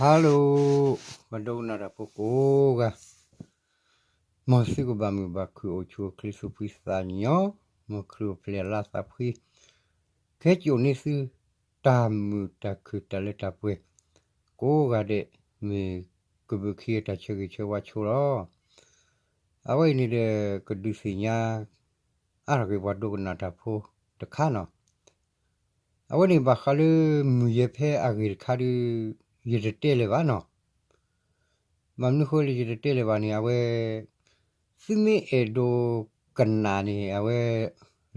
Hello, ပှၤဒိကနၣ်တၢ်ဖိကိးဂၤ, မ်သုကဘၣ်မုာ်ဘၣ်ခုၣ် အိၣ်ဆူၣ်အိၣ်ချ့ သူၣ်ဖှံသးညီ, မ်ခရံာ်အိၣ်ဖျဲၣ်အလါသးဖှံ, ကဟဲစိာ်န့ၢ်သု တၢ်မုာ်တၢ်ခုၣ် တၢ်လၢတၢ်ပှဲၤ ကိးဂၤဒဲး, မ့ၢ်ကဘုးခံအတၢ်ဆၢဂ့ၤဆၢဝါဆိလီၤ. အဝဲအံၤန့ၣ်ဒီး ကဒုးသ့ၣ်ညါ အါထီၣ်က့ၤပှၤဒိကနၣ်တၢ်ဖိတခါနီၤ. အဝဲန့ၣ်ဘၣ်ဃးလၢမုၢ်ယဲၢ်ဖဲအဂ့ၢ်တခါဒီး ယတတဲလၢၤဘၣ်နီၤ. ဘၣ်မနုၤဃိလၢယတတဲလၢၤဘၣ်န့ၣ် အဝဲ သုမ့ၢ်အဲၣ်ဒိးကနၣ်န့ၣ် အဝဲ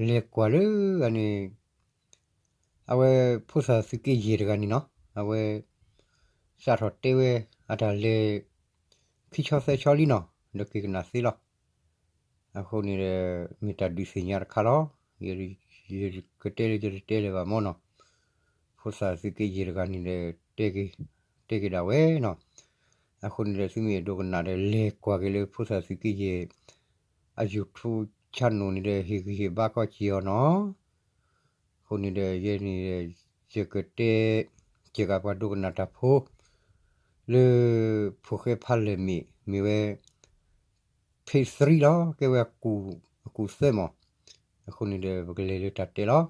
လဲၤကွၢ်လၢအန့ၣ် အဝဲဖိသၣ်သုးက့ယဲၢ်တဂၤန့ၣ်နီၤ, အဝဲ စးထီၣ်တဲဝဲအတၢ်လဲၤ ခံဆီသၢဆီလံနီၤ, ဒီးက့ၤကနၣ်သ့လီၤ. အဃိန့ၣ်ဒီး မ့ၢ်တၢ်ဒုးသ့ၣ်ညါတခါလီၤ. ယကတဲလၢယတတဲလၢၤဘၣ်မ့ၢ်နီၤ, ဖိသၣ်သုးက့ယဲၢ်တဂၤန့ၣ်ဒီး တဲက့ၤဒၣ်ဝဲနီၤ. အဃိန့ၣ်ဒီး သုမ့ၢ်အဲၣ်ဒိးကနၣ်ဒီး လဲၤကွၢ်က့ၤလၢဖိသၣ်သုးက့ယဲၢ် အ YouTube channel န့ၣ်ဒီး ဟ့ၣ်ဂံၢ်ဟ့ၣ်ဘါကီၢ်က့ၤအီၤနီၤ. အဃိန့ၣ်ဒီး ယဲန့ၣ် ယကတဲ ကဲဂၤပှၤဒိကနၣ်တၢ်ဖိ လၢ ဖိၣ်ဃဲဖးလဲၢ်မ့ၢ် မ့ၢ်ဝဲ ဖ့းသရံလီၤ, ကဲဝဲအကူၣ်သၢမး. အဃိန့ၣ်ဒီး ပကလဲၤလၢတၢ်တဲလီၤ.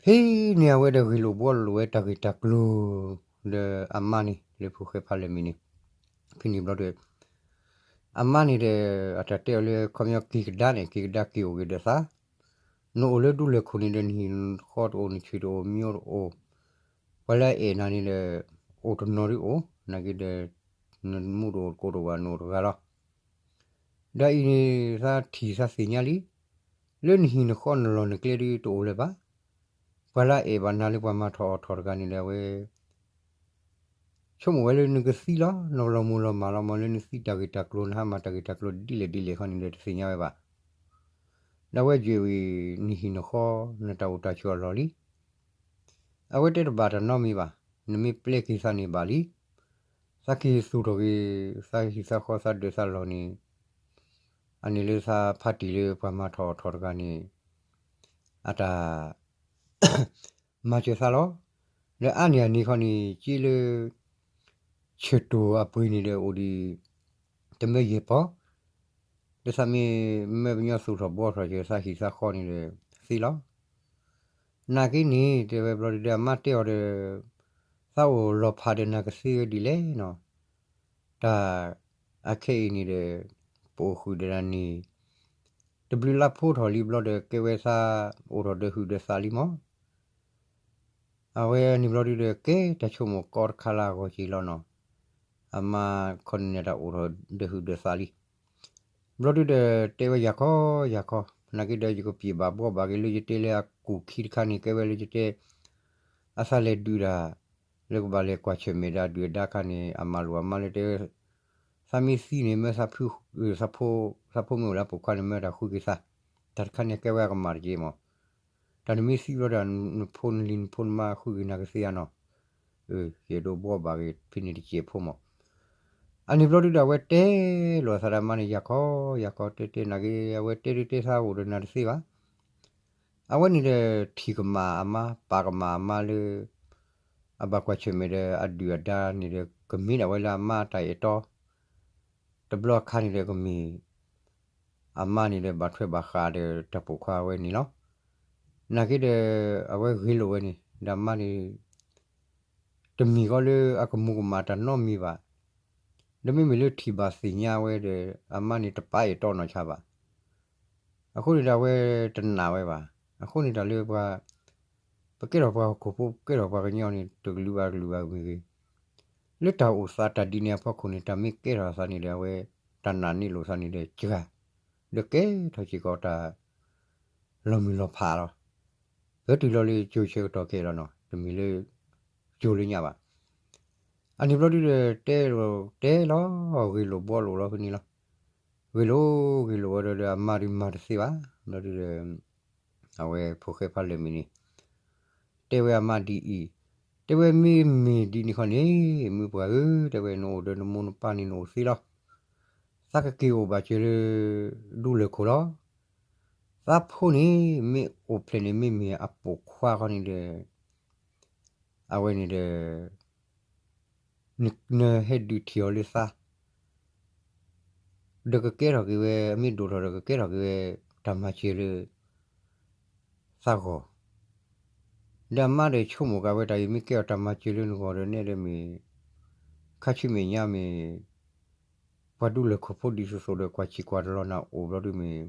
ဖဲန့ၣ်အဝဲဒီးဂ့ၢ်လိာ်ဘှီလိာ်ဝဲတၢ်ဂ့ၢ်တၢ်ကျိၤ ဒီးအမါန့ၣ် လၢဖိၣ်ဃဲဖးလဲၢ်မ့ၢ်န့ၣ်, ဖဲန့ၣ်ဘျီဒီး အမါန့ၣ်ဒီး အတၢ်တဲအီၤလၢ ခီပညီက့ၤကဒါန့ၣ် က့ၤကဒါက့ၤအိၣ်ဂ့ၤဒီးသး, နအိၣ်လၢဒူလၢၢ်ခိၣ်န့ၣ်ဒီး နဟံၣ်ဃီတအိၣ် နဆံၣ်တအိၣ် မၠိတအိၣ်, ပှၤလၢအအဲၣ်နၤန့ၣ်ဒီး အိၣ်တနီၤဒုအိၣ်, နာ်က့ဒီး နမူတအိၣ်တကိးတအိၣ်ဘၣ် နအိၣ်တဂၤလီၤ. ဒီးအံၤန့ၣ် သးထံၣ်သးသ့ၣ်ညါလံ, လၢနဟံၣ်နဃီနလီၢ်နကျဲဒုတအိၣ်လၢၤဘၣ်. ပှၤလၢအအဲၣ်ဘၣ်နၤလၢပှၤမၤထီၣ်အီၣ်ထီၣ်တဂၤန့ၣ်ဒီး အဝဲ ဆိကမိၣ်ဝဲလၢနကသံလီၤ, နလီၤမူလီၤမၢ်လီၤ, မ့ၢ်လၢနသံတၢ်ဂ့ၢ်တၢ်ကျိၤ နဟါမၢ်တၢ်ဂ့ၢ်တၢ်ကျိၤဒ်လဲၣ်ဒ်လဲၣ်ခီန့ၣ်ဒီး တသ့ၣ်ညါဝဲဘၣ်. ဒီးအဝဲယွၤဝံၤ နဟံၣ်နဃီ နတၢ်အိၣ်တၢ်ဆိးအလီၢ်လံ. အဝဲတဲတဘၣ်တၢ်နီတမံၤဘၣ်, နမ့ၢ်ပျဲက့ၤသးန့ၣ်ဘၣ်လံ. သးက့ၤသူၣ်ထီၣ်က့ၤ သးဟံၣ်သးဃီသးဒၢးသးလီၢ်န့ၣ်, အန့ၣ်လၢသးဖးတံၢ်လၢပှၤမၤထီၣ်အီၣ်ထီၣ်တဂၤန့ၣ် အတၢ် မၤစၢၤသးလီၤ. လၢအါန့ၢ်အန့ၣ်ခီန့ၣ် က့လၢ ဆၢၣ်တိၢ်အပှ့ၤန့ၣ်ဒီးအိၣ်ဒံး တမၢယဲၢ်ပီၤ, လၢသးမ့ၢ်မၢပညီသူၣ်ထီၣ်ဘှီထီၣ်က့ၤသးဟံၣ်သးဃီန့ၣ်ဒီး သ့လီၤ. နာ်က့န့ၣ် တဲဝဲဘျီဒုဒီး အမါတဲအီၤဒီး သးအိၣ်လီၤဖးဒီးနၤကသ့ဝဲဒ်လဲၣ်နီၤ. တၢ်အခဲအံၤန့ၣ်ဒီး ပအိၣ်ဃုာ်ဒီးနၤန့ၣ် တဘျုးလါဖိထီၣ်လံဘျီဒီး ကဲဝဲသးအိၣ်ထီၣ်ဒီးဟုးဒီးသးလံမး. အဝဲန့ၣ်ဘျီဒုဒီး ကဲတၢ်ဆိကမိၣ်ကီတခါလၢအဂီၢ်က့ၤလီၤနီၤ. အမါခီန့ၣ်န့ၣ် တၢ်အိၣ်ထီၣ်ဒီးဟုးဒီးသးလံ. ဘျီဒုဒီး တဲဝဲယၤခီ ယၤခီ, နာ်က့ဒီးယကပျံၤဘၣ်ဘှီဘၣ်က့ၤလၢ ယတဲလၢအကူၣ်ခံတခါန့ၣ် ကဲဝဲလၢယတဲ အသးလဲၤဒုးတၢ် လၢကဘၣ်လဲၤကွၢ်ဆၢၣ်မဲာ်ဒီးအဒုၣ်အဒါခါန့ၣ် အမၤလိာ်အမါလၢတဲဝဲ သးမ့ၢ်သံန့ၣ် မၢသးဖု သးဖိ သးဖိမ့ၢ်အိၣ်လၢအပိာ်ခွါန့ၣ် မၢတၢ်ဃုက့ၤသး, တၢ်တခါန့ၣ်ကဲဝဲအကမၣ်တက့ၢ်မး. တၢ်နမ့ၢ်သံဘျီဒီး နဖိနလံၤနဖိနမါဃုက့ၤနၤကသ့ဧါနီၤ. ယအဲၣ်ဒိးဘှီဘၣ်က့ၤဖဲန့ၣ်တစဲးဖိမး. အန့ၣ်ဘျီဒုဒီး အဝဲတဲလိာ်အသးဒီးအမါန့ၣ် ယၤခီ ယၤခီ တဲတဲနာ်က့ အဝဲတဲဒုတဲသးအိၣ်ဒီးနၤတသ့ဘၣ်. အဝဲန့ၣ်ဒီးထံၣ်ကမၣ်အမါ ပာ်ကမၣ်အမါလၢ အဘၣ်ကွၢ်ဆၢၣ်မဲာ်ဒီးအဒုၣ်အဒါန့ၣ်ဒီး ကမ့ၢ်ဒၣ်ဝဲလၢအမါအတၢ်အဲၣ်တီ တဘျီအခါန့ၣ်ဒီးကမ့ၢ် အမါန့ၣ်ဒီးဘၣ်ထွဲဘၣ်ဃးဒီးတၢ်ပိာ်ခွါဝဲန့ၣ်လီၤ. နာ်က့ဒီး အဝဲဂ့ၤလိာ်ဝဲန့ၣ် ဒီးအမါန့ၣ် တမ့ၢ်ဃီလၢအကမူၤကမၣ်တၢ်နီတမံၤဘၣ်. ဒီးမ့မ့ၢ်လၢထံၣ်ဘၣ်သ့ၣ်ညါဝဲဒီး အမါန့ၣ်တပာ်အဲၣ်တီနီၢ်ဆါဘၣ်. အဃိန့ၣ်ဒီးအဝဲတနာ်ဝဲဘၣ်. အဃိန့ၣ်တၢ်လၢပှၤ ပကဲထီၣ်ပှၤဟီၣ်ခိၣ်ဖိ ပကဲထီၣ်ပှၤကညီန့ၣ် တကလုာ်ဘၣ်ကလုာ်ဘၣ်မ့ၢ်ဂ့ၤ, လၢတၢ်အိၣ်သးတၢ်ဒ်န့ၣ်အဖီခိၣ်န့ၣ် တၢ်မ့ၢ်ကဲထီၣ်အသးန့ၣ်ဒီး အဝဲတၢ်နာ်န့ၢ်လိာ်သးန့ၣ်ဒီးစှၤ, ဒီးကဲထီၣ်စ့ၢ်ကီးတၢ်လီၤမုၢ်လီၤဖးလီၤ. ပတုၤလီၤလၢကၠိဆၢကတီၢ်ခဲလီၤနီၤ, တမ့ၢ်လၢ ကၠိလၢညါဘၣ်. အန့ၣ်ဘျီဒုဒီး တဲလီၤ တဲလီၤ ဂ့ၤလိာ်ဘှီလိာ်လီၤဖဲန့ၣ်လီၤ. ဂ့ၤလိာ် ဂ့ၤလိာ်ဝဲဒီး အမါဒုးမၤတသ့ဘၣ်. ဘျီဒုဒီး အဝဲဖိၣ်ဃဲဖးလဲၢ်မံၤန့ၣ် တဲဝဲအမါဒ်အံၤ, တဲဝဲမ့မ့ၢ်ဒ်န့ၣ်ခီန့ၣ် မုၢ်ပှၢ်ဧၢ, တဲဝဲနအိၣ်ဒီးနမိၢ်နပၢ်န့ၣ်နအိၣ်သ့လီၤ. သးကက့ၤအိၣ်ဘၣ်စၢၤလၢ ဒူလၢၢ်ခိၣ်လီၤ. သးဖိန့ၣ် မ့ၢ်အိၣ်ဖျဲၣ်န့ၣ် မ့မ့ၢ်အပိာ်ခွါခီန့ၣ်ဒီး အဝဲန့ၣ်ဒီး နဟဲဒုးထံၣ်အီၤလၢသး ဒီးကကဲထီၣ်က့ၤဝဲ အမ့ၢ်ဒိၣ်ထီၣ်ဒီးကကဲထီၣ်က့ၤဝဲ တၢ်မၤစၢၤလၢ သးဂီၢ်, ဒီးအမါဒီးဆိကမိၣ်က့ၤဝဲတၢ်အံၤ မ့ၢ်ကဲထီၣ်တၢ်မၤစၢၤလၢနဂီၢ်ဒီးနဲဒၣ်မ့ၢ် ခါဆူမဲာ်ညါမ့ၢ် ပှၤဒူလၢၢ်ခိၣ်ဖိဒံးစိၤစိၤဒီးကွၢ်ဆံးကွၢ်တလီၤနၤအိၣ်ဘျီဒုမ့ၢ်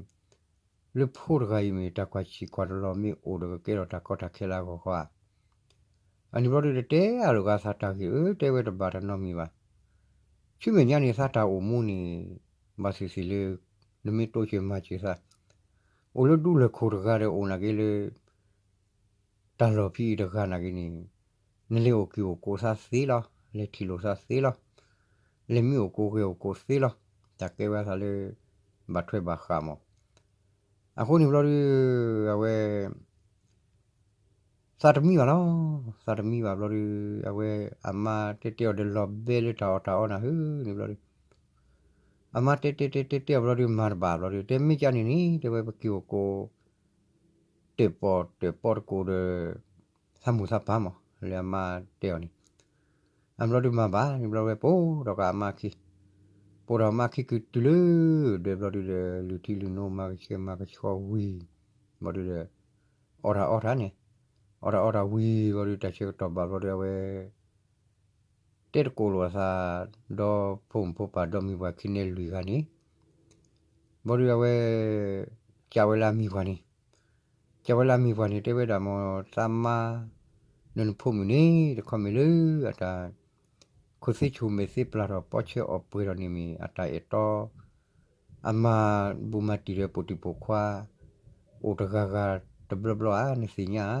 လၢဖိတဂၤအံၤမ့ၢ် တၢ်ကွၢ်ဆံးကွၢ်တလီၤမ့ၢ်အိၣ်ဒီးကကဲထီၣ်တၢ်ကီတၢ်ခဲလၢအဂီၢ်ဃီဧါ. အန့ၣ်ဘျီဒုဒီးတဲအလိာ်ဂၤသးတၢ်ဂ့ၢ် အၢ တဲဝဲတဘၣ်တၢ်နီတမံၤဘၣ်. ဆူမဲာ်ညါန့ၣ် သးတၢ်အိၣ်မူန့ၣ် ဘၣ်သ့ၣ်သ့ၣ်လၢ နမ့ၢ်တိစၢၤမၤစၢၤသး အိၣ်လၢဒူလၢၢ်ခိၣ်တဂၤဒီးအိၣ်နာ်က့လၢ တၢ်လီၢ်ဖဲအံၤတဂၤနာ်က့န့ၣ် နလဲၤအိၣ်က့ၤအိၣ်ကိးသးသ့လီၤ, လဲၤထံၣ်လိာ်သးသ့လီၤ, လဲၤမံအိၣ်ကိးဂဲၤအိၣ်ကိးသ့လီၤ. တၢ်ကဲဝဲသးလၢ ဘၣ်ထွဲဘၣ်ဃးမး. အဃိန့ၣ်ဘျီဒု အဝဲ သးတမံဘၣ်လီၤ. သးတမံဘၣ်ဘျီဒု အဝဲအမါတဲတဲအီၤဒီးလီၤဘဲလၢတၢ်အီၣ်တၢ်အီနၤဟၢန့ၣ်ဘျီဒု အမါတဲတဲတဲတဲတဲအီၤဘျီဒု မၤတဘၣ်ဘျီဒု တဲမ့ၢ်ကန့ၣ်န့ၣ် တဲဝဲပက့ၤအိၣ်ကိး တၢၣ်ပီၣ်တၢၣ်ပီၣ်တကိးဒီး သးမိၢ်သးပၢ်မး လၢအမါတဲအီၤန့ၣ် အဘျီဒုမၤဘၣ်န့ၣ်ဘျီဝဲပိာ်ထီၣ်ကအမါခံ, ပိာ်ထီၣ်အမါခံကတုၤလၢ ဒီးဘျီဒုဒီး လုၢ်ထံလုၢ်နိမၤကဆှဲမၤကဆှီဝံၤ ဘျီဒုဒီး အီၣ်တၢ်အီတၢ်န့ၣ်, အီၣ်တၢ်အီတၢ်ဝံၤဘျီဒု တၢ်ဆၢကတီၢ်ဘၣ်ဘျီဒု အဝဲ တဲတကိးလိာ်အသး ဒီးဖိမုၣ်ဖိပၢ်ဒီးမုၢ်ပှၢ်ခံနဲလွံၢ်ဂၤန့ၣ် ဘျီဒုအဝဲ ကးဝဲလၢအမံၤပှၢ်န့ၣ်, ကးဝဲလၢအမံၤပှၢ်န့ၣ် တဲဝဲဒၣ်မ့ၢ်သးမါ နနဖိမုၣ်န့ၣ် တခီမ့ၢ်လၢအတၢ် ခိၣ်သ့ဆိၣ်မဲာ်သ့ပျၢ်ထီၣ် ပီဆၢအီၣ်ပှဲၤထီၣ်န့ၣ်မ့ၢ် အတၢ်အဲၣ်တီ အမၤဘူၣ်မၤတံၢ်ဒီးပိာ်တံၢ်ပိာ်ခွါ အိၣ်တဂၤဂၤတဘျီဘျီဧါ နသ့ၣ်ညါဧါ.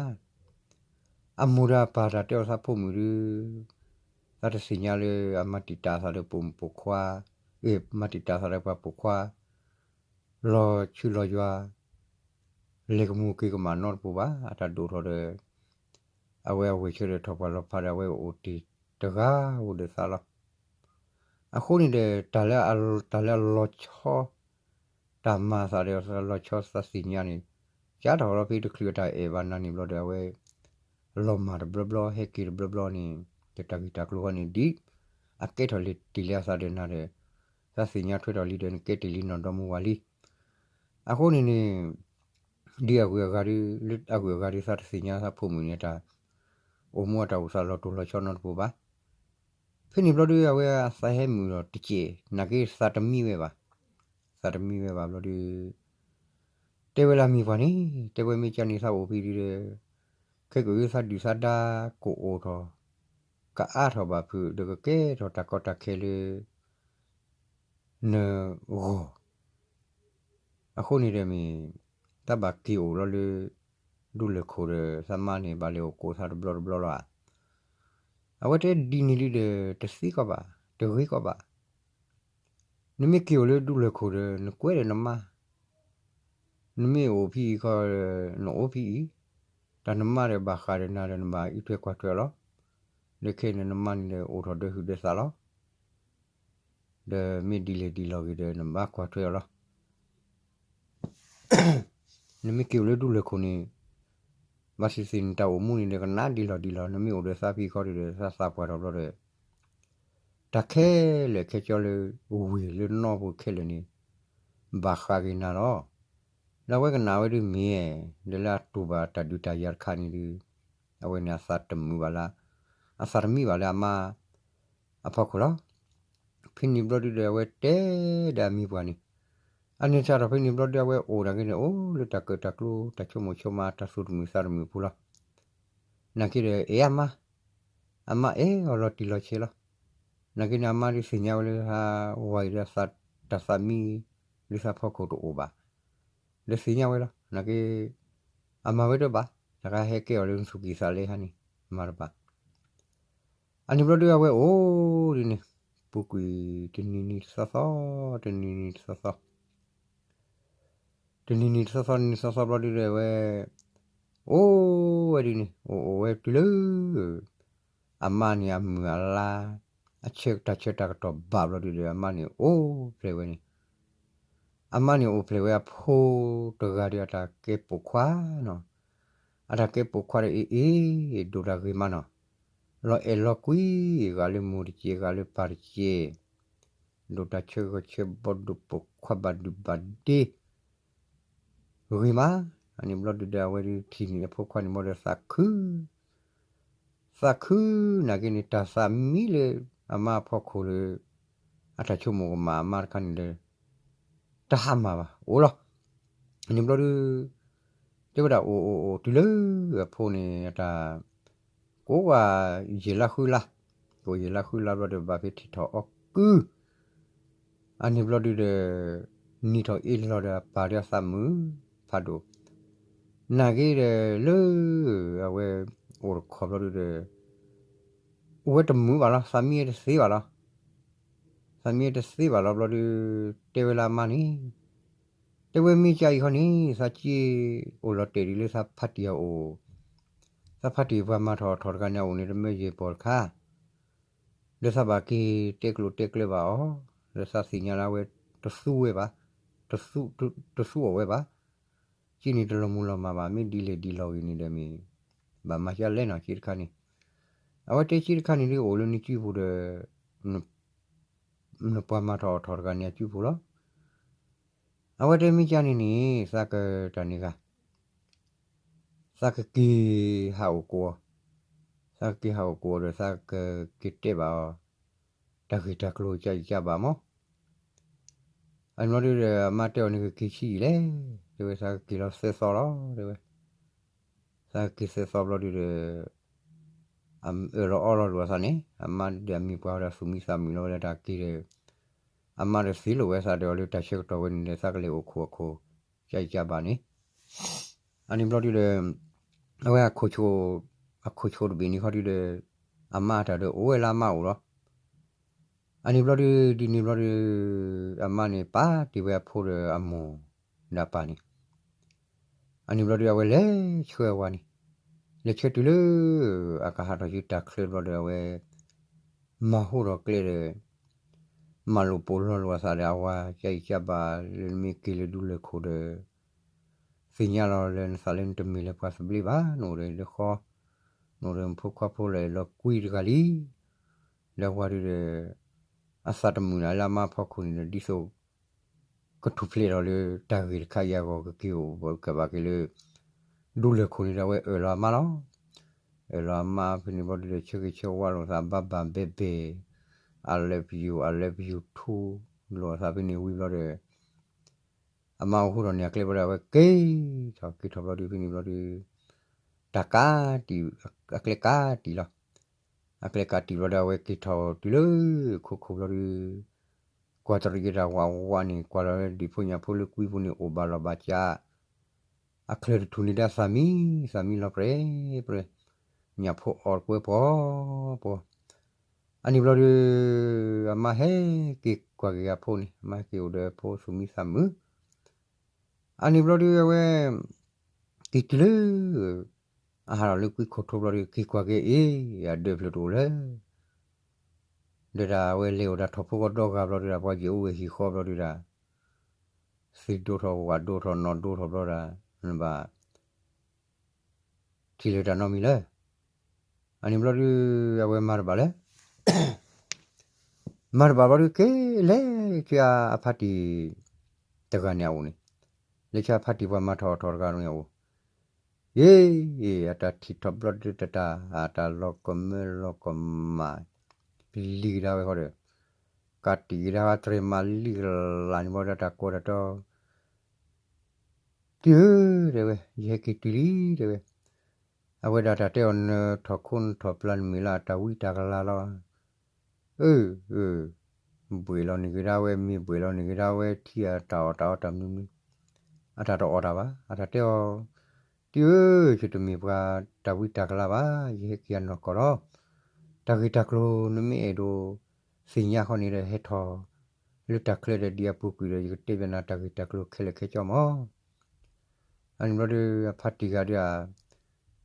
အမိၢ်ဒီးအပၢ်တၢ်တဲအီၤသးဖိမုၣ်ဒု သးတသ့ၣ်ညါလၢအမၤတံာ်တာ်သးဒီးပိာ်မုၣ်ပိာ်ခွါ, မၤတံာ်တာ်သးဒီးပှၤပိာ်ခွါ လီၤဆူလီၤယွၤ လဲၤကမူၣ်က့ၤကမၣ်နီတပူၤဘၣ်. အတၢ်ဒိၣ်ထီၣ်ဒီး အဝဲအဝဲၢ်ဆၢဒီးထီၣ်ပှၢ်လီၤဖးဒီး အဝဲအိၣ်တ့ၢ်တဂၤဧိၤဒီးသးလီၤ. အဃိန့ၣ်ဒီး တၢ်လၢအလီၤဆီ တၢ်မၤသးဒီးလီၤဆီသးသ့ၣ်ညါန့ၣ် ကးထီၣ်လီၤဖဲတချုးအတၢ်အဲၣ်ဘၣ်နၤန့ၣ်ဘျီဒီး အဝဲ လီၤမၢ်တဘျီဘျီ ဟဲက့ၤတဘျီဘျီန့ၣ် တၢ်ဂ့ၢ်တၢ်ကျိၤဃီန့ၣ် ဒ်အကဲထီၣ်လံတ့ၢ်လံအသးဒီးနၤဒီး သးသ့ၣ်ညါထွဲထီၣ်လံဒီး နကဲတ့ၢ်လံနီၢ်ဒီမါဝၤလံ. အဃိန့ၣ်န့ၣ် ဒ်အဂုၤအဂၤဒ် လၢအဂုၤအဂၤဒ်သးတသ့ၣ်ညါသးဖိမုၣ်န့ၣ် တၢ်အိၣ်မူအတၢ်အိၣ်သးလီၤတိၢ်လီၤဆီနီတပူၤဘၣ်. ဖဲန့ၣ်ဘျီဒု အဝဲအသးဟဲမုာ်ဒီးတစဲး နာ်က့သးတမံဝဲဘၣ်. သးတမံဝဲဘၣ်ဘျီဒု တဲဝဲလၢအမံၤပှၢ်န့ၣ် တဲဝဲမ့ၢ်ကန့ၣ်သးအိၣ်ဖဲဒုဒီး ခဲကနံၣ်အံၤသးဒုၣ်သးဒါကအိၣ်ထီၣ် ကအါထီၣ်ဘၣ်ဖုး ဒီးကကဲထီၣ်တၢ်ကီတၢ်ခဲလၢ နဂီၢ် အဃိန့ၣ်ဒီးမ့ၢ် တၢ်ဘၣ်က့ၤအိၣ်လီၤလၢ ဒူလၢၢ်ခိၣ်ဒီး သးမါန့ၣ် ဘၣ်လဲၤအိၣ်ကိးသးတဘျီတဘျီလီၤဧါ. အဝဲတဲဒ်န့ၣ်ဒုဒီး တသ့ကီးဘၣ် တဂ့ၤကီးဘၣ်. နမ့ၢ်က့ၤအိၣ်လၢဒူလၢၢ်ခိၣ်ဒီး နကွဲဒီးနမါ နမ့ၢ်အိၣ်ဖဲအံၤခီ နအိၣ်ဖဲအံၤ, တၢ်နမါဒီးဘၣ်ဃးဒီးနၤဒီး နဘၣ်အံးထွဲကွၢ်ထွဲအီၤလီၤ. လၢခဲအံၤန့ၣ်နမါန့ၣ်ဒီးအိၣ်ထီၣ်ဒီးဟုၣ်ဒီးသးလီၤ. ဒီးမ့ၢ်ဒ်လဲၣ်ဒ်လဲၣ်ဂ့ၤဒီး နဘၣ်ကွၢ်ထွဲအီၤလီၤ. နမ့ၢ်က့ၤအိၣ်လၢဒူလၢၢ်ခိၣ်န့ၣ် ဘၣ်သ့ၣ်သ့ၣ်န့ၣ် တၢ်အိၣ်မူန့ၣ်ဒီး ကနၣ်ဒ်လီၤဒ်လီၤ, နမ့ၢ်အိၣ်ဒီးသးဖဲခီဒီး သးသးပှၢ်ထီၣ်ဘျီဒီး တၢ်ခဲလၢာ်ခဲဆ့လၢ ဝ့ၢ်လၢနီၢ်ပူၤခဲလၢာ်န့ၣ် ဘၣ်ဃးက့ၤနၤလီၤ. ဒီးအဝဲကနၣ်ဝဲဒုမ့ၢ် ဒီးလၢအတူၢ်ဘၣ်တၢ်ဒုးတၢ်ယၤတခါန့ၣ်ဒု အဝဲန့ၣ်အသးတမုာ်ဘၣ်လၢ အသးတမံဘၣ်လၢအမါ အဖီခိၣ်လီၤ. ဖဲန့ၣ်ဘျီဒုဒီး အဝဲတဲဒီးအမံၤပှၢ်န့ၣ် အန့ၣ်စးထီၣ်ဖဲန့ၣ်ဘျီဒု အဝဲအိၣ်ဒၣ်က့ၤန့ၣ် အိၣ်လၢတၢ်ကၢၣ်တၢ်ကျူ တၢ်ဆိကမိၣ်ဆိကမး တၢ်သူၣ်တမုာ်သးတမုာ်ဖိလီၤ. နာ်က့ဒီး အဲၣ်အမါ, အမါအဲၣ်အီၤလီၤတံၢ်လီၤဆဲးလီၤ. နာ်က့န့ၣ် အမါဒုးသ့ၣ်ညါဝဲလၢ ဟးဝၤအံၤဒီး တၢ်သးမံ လၢသးဖီခိၣ်တအိၣ်ဘၣ် ဒီးသ့ၣ်ညါဝဲလီၤ. နာ်က့ အမၤဝဲတဘၣ်, တၢ်ကဟဲကဲအီၤလၢနသူၣ်ကံၢ်သးလဲဟါန့ၣ် မၤတဘၣ်. အန့ၣ်ဘျီဒု အဝဲအိၣ်ဒ်န့ၣ် ပူၤကွံာ်တနံၤနံၤတသီသီ, တနံၤနံၤတသီသီ တနံၤနံၤတသီသီ နံၤသီသီဘျီဒုဒီး အဝဲ အိၣ်ဝဲဒ်န့ၣ် အိၣ်အိၣ်ဝဲတုၤလၢ အမါန့ၣ်အမုၢ်အလါ အဆၢတၢ်ဆၢတၢ်ကတီၢ်ဘၣ်ဘျီဒုဒီး အမါန့ၣ်အိၣ်ဖျဲၣ်ဝဲန့ၣ် အမါန့ၣ်အိၣ်ဖျဲၣ်ဝဲအဖိတဂၤဒီး အတၢ်ကဲပိာ်ခွါနီၤ. အတၢ်ကဲပိာ်ခွါဒီး အ့ၣ်အ့ၣ် ဒိၣ်တၢ်ဂ့ၤမးနီၤ. လီၤအဲၣ်လီၤကွံ ဂၤလၢမိၢ်တကဲး ဂၤလၢပၢ်တကဲး, ဒိၣ်တၢ်ဆၢဂီၤဆၢဘီ ဒိၣ်ပိာ်ခွါဘၣ်ဒုၣ်ဘၣ်ဒ့ ဂ့ၤမး. အန့ၣ်ဘျီဒုဒီး အဝဲဒုးထံၣ်န့ၢ်အဖိခွါန့ၣ်ဘျီဒီး သးခု သးခုနာ်က့န့ၣ် တၢ်သးမံလၢအမါအဖီခိၣ်လၢ အတၢ်ဆိကမိၣ်ကမၣ်အမါတခါန့ၣ်ဒီး တဟါမၢ်ဘၣ် အိၣ်လီၤ. အန့ၣ်ဘျီဒု တဲဝဲဒၣ်အိၣ်အိၣ်အိၣ်တုၤလၢအဖိန့ၣ် အတၢ် ကိးဝဲ ယဲၢ်လါဃုလါ, ကိးယဲၢ်လါဃုလါဘျီဒီး ဘၣ်ဖဲထံၣ်ထီၣ်အီၣ်ကု အန့ၣ်ဘျီဒုဒီး နံၤထီၣ်အ့ၣ်လီၤဒီး အပၢ်ဒီးအသးမုာ်ဖးဒိၣ်, နာ်က့ဒီးလၢ အဝဲအိၣ်တခီဘျီဒုဒီး အိၣ်ဝဲတမုာ်ဘၣ်လီၤ, သးမံဝဲတသ့ဘၣ်လီၤ. သးမံဝဲတသ့ဘၣ်လီၤဘျီဒု တဲဝဲလၢအမါန့ၣ်, တဲဝဲမ့ၢ်ကၢအံၤခီန့ၣ် သးက့အိၣ်လီၤတဲာ်ဒံးလၢသးဖါတံၢ်အအိၣ်, သးဖါတံၢ်ပှၤမၤထီၣ်အီၣ်ထီၣ်တဂၤန့ၣ်အအိၣ်န့ၣ် တမၢယဲၢ်ပီၢ်တခါ ဒီးသးဘၣ်က့ၤတဲကျိၤတဲကျၢၤဘၣ်အီၤ, ဒီးသးသ့ၣ်ညါလၢအဝဲတသူဝဲဘၣ်, တသူအီၣ်ဝဲဘၣ်, က့န့ၣ်တလီၤမုၢ်လီၤမၢ်ဘၣ်, မ့ၢ်ဒ်လဲၣ်ဒ်လဲၣ်ဂ့ၤန့ၣ်ဒီးမ့ၢ် ဘၣ်မၤကၢလဲၣ်နီၤ က့တခါန့ၣ်, အဝဲတဲက့တခါန့ၣ်ဒုအိၣ်လၢနစုပူၤဒီး နပှၤမၤထီၣ်အီၣ်ထီၣ်တဂၤန့ၣ်အစုပူၤလီၤ. အဝဲတဲမ့ၢ်ကၢန့ၣ်န့ၣ် သးကတၢ်န့ၢ်ဂၤ သးကက့ၤဟးအိၣ်ကိးအီၤ, သးကက့ၤဟးအိၣ်ကိးအီၤဒီး သးကက့ၤတဲဘၣ်အီၤ တၢ်ဂ့ၢ်တၢ်ကျိၤကၢအံၤကၢဘၣ်မး. အန့ၣ်ဘျီဒုဒီး အမါတဲအီၤန့ၣ် ကက့ၤဆံးအံၤလဲၣ်, တဲဝဲ သးကက့ၤလီၤသၢသီလီၤ တဲဝဲ, သးကက့ၤသၢသီဘျီဒုဒီး အၢၣ်လီၤအီလီၤလိာ်အသးန့ၣ် အမါဒီးအမံၤပှၤဝဲဒၣ်သူၣ်မံသးမုာ်လီၤဝဲဒၣ်တၢ်က့ၤဒီး အမါဒီးသ့လိာ်ဝဲသးဒီးအီၤလၢတၢ်ဆၢကတီၢ်ဝဲန့ၣ်ဒီး သးကလဲၤအိၣ်ခိၣ်အခိၣ် ကၢအံၤကၢဘၣ်န့ၣ်, အန့ၣ်ဘျီဒုဒီး အဝဲ အခိၣ်ဆိးတဘ့ၣ်န့ၣ်ခီဒုဒီး အမါအတၢ်ဒီးအိၣ်ဝဲလၢအမါအိၣ်လီၤ. အန့ၣ်ဘျီဒု ဒ်န့ၣ်ဘျီဒု အမါန့ၣ်ပာ်တ့ၢ်ဝဲအဖိဒီးအမိၢ်ဒီးအပၢ်န့ၣ်, အန့ၣ်ဘျီဒု အဝဲလဲၤဆှၢအဝၤန့ၣ်, လဲၤဆှၢတုၤလၢ အကဟးထီၣ်ဆူတၢ်ချၢဘျီဒီး အဝဲ မၤဟိထီၣ်ကျဲဒီး မၤလိာ်ပိာ်လီၤလိာ်အသးဒီးအဝၤ ကၢအံၤကၢဘၣ်လၢနမ့ၢ်က့ၤလၢဒူလၢၢ်ခိၣ်ဒီး သ့ၣ်ညါလီၤလၢနသးလၢနတမ့ၢ်လၢပှၤသဘျ့ဘၣ်, နအိၣ်ဒီးလၢဃီ, နအိၣ်ဒီးနဖိခွါဖိလၢအဲၣ်လီၤကွံတဂၤလံ. ဒီးအဝၤဒုဒီး အသးတမုာ်နၤလၢအမါဖီခိၣ်န့ၣ်ဒီး ဒ်သိး ကထူၣ်ဖျဲးထီၣ်လၢတၢ်ဂ့ၢ်တခါအံၤအဂီၢ် ကက့ၤအိၣ်ဘၣ်ကဘၣ်က့ၤလၢ ဒူလၢၢ်ခိၣ်န့ၣ်ဒီး အဝဲအၢၣ်လီၤအမါလီၤ. အၢၣ်လီၤအမါဖဲန့ၣ်ဘျီဒုဒီး ဆၢဂ့ၤဆၢဝါလိာ်သး ဘၣ်ဘၣ်ဘဲဘဲ, I love you, I love you too လိာ်အသးဖဲန့ၣ်ဝံၤဘျီဒီး အမါအိၣ်ဟူထီၣ်န့ၢ်အကျဲဘျီဒီး အဝဲက့ၤထီၣ်က့ၤထီၣ်ဘျီဒု ဖဲန့ၣ်ဘျီဒု တၢ်ကးတံာ် အကျဲကးတံာ်လီၤ. အကျဲကးတံာ်ဘျီဒီး အဝဲက့ၤထီၣ်တုၤလၢခိခိၣ်ဘျီဒု ကွၢ်တရံးက့ၤတၢ်ဝးဝးန့ၣ် ကွၢ်လီၤလၢဒံၣ်ဖိညၣ်ဖိလၢကွံဖိန့ၣ် အိၣ်ဘၣ်လီၤဘၣ်ကး အချၢတထူၣ်န့ၣ်ဒီးသးမံ, သးမံလီၤပြဲပြဲ, ညၣ်ဖိအီၣ်ကွဲပှီၤပှီၤ. အန့ၣ်ဘျီဒု အမါဟဲက့ၤကွၢ်က့ၤအဖိန့ၣ်, အမါဟဲက့ၤအိၣ်ဒီးဖိသူၣ်မံသးမုာ်. အန့ၣ်ဘျီဒု အဝဲ က့ၤတုၤလၢ အဟးထီၣ်လၢကွံခိၣ်ထိဘျီဒု က့ၤကွၢ်က့ၤအ့ၣ် အဒၢးဖျၢၣ်တအိၣ်လၢၤ ဒီးဒၣ်အဝဲလဲၤအိၣ်ဒၣ်ထီၣ်ဖိကီၢ်ဒီဂၤဘျီဒုဒၣ် ပှၤယအိၣ်ဝဲဟံၣ်ဃီဘျီဒုဒၣ် သံၣ်ဒိၣ်ထီၣ်ဝၣ်ဒိၣ်ထီၣ်နီၣ်ဒိၣ်ထီၣ်ဘျီဒၣ် နဘၣ် ထံၣ်လၢတၢ်နီတမံၤလၢ အန့ၣ်ဘျီဒု အဝဲမၤတဘၣ်လၢ မၤတဘၣ်ဘျီဒု က့ၤလဲၤဆူအဖါတံၢ်တဂၤန့ၣ်အအိၣ်န့ၣ်, လဲၤဆူအဖါတံၢ်ပှၤမၤထီၣ်အီၣ်ထီၣ်တဂၤန့ၣ်အအိၣ်, ယ့ၣ် အတၢ်ထံၣ်ထီၣ်ဘျီဒုတတၢ် အတၢ်လီၤကမၢလီၤကမၣ် ပလံၤကဒါဝဲဃီဒီး ကးတံာ်ကဒါဝဲတြဲၤမၤလံကလးန့ၣ်ဘျီဒု တၢ်ကိးတၢ်တီ တံၤဧၢ တဲဝဲ ယဟဲက့ၤတုၤလံ တဲဝဲ, အဝဲဒၣ်တၢ်တဲအီၤ နထီၣ်ခိနထီၣ်ပျၢ်နမ့ၢ်လၢအတၢ်ဝံတၢ်ကလၤလီၤ, အၢ အၢ ဘှ့ၣ်လီၤန့ၢ်က့ၤဒၣ်ဝဲ မ့ၢ်ဘှ့ၣ်လီၤန့ၢ်က့ၤဒၣ်ဝဲ ထံၣ်အတၢ်အီၣ်တၢ်အီတၢ်မနုၤမနုၤ, အတၢ်တအီၣ်တၢ်ဘၣ်, အတၢ်တဲအီၤ, တံၤဧၢ ယတမ့ၢ်ပှၤတၢ်ဝံတၢ်ကလၤဘၣ်, ယဟဲက့ၤအနီၢ်ကီၢ်လီၤ, တၢ်ဂ့ၢ်တၢ်ကျိၤနမ့ၢ်အဲၣ်ဒိးသ့ၣ်ညါဃီန့ၣ်ဒီး ဟဲထီၣ် လၢတၢ်ချၢဒီးဒံးအပူၤကွံာ်ဒီး ယကတဲဘၣ်နၤတၢ်ဂ့ၢ်တၢ်ကျိၤခဲလၢာ်ခဲဆ့မး. အန့ၣ်ဘျီဒု အဖါတံၢ်ဂၤဒု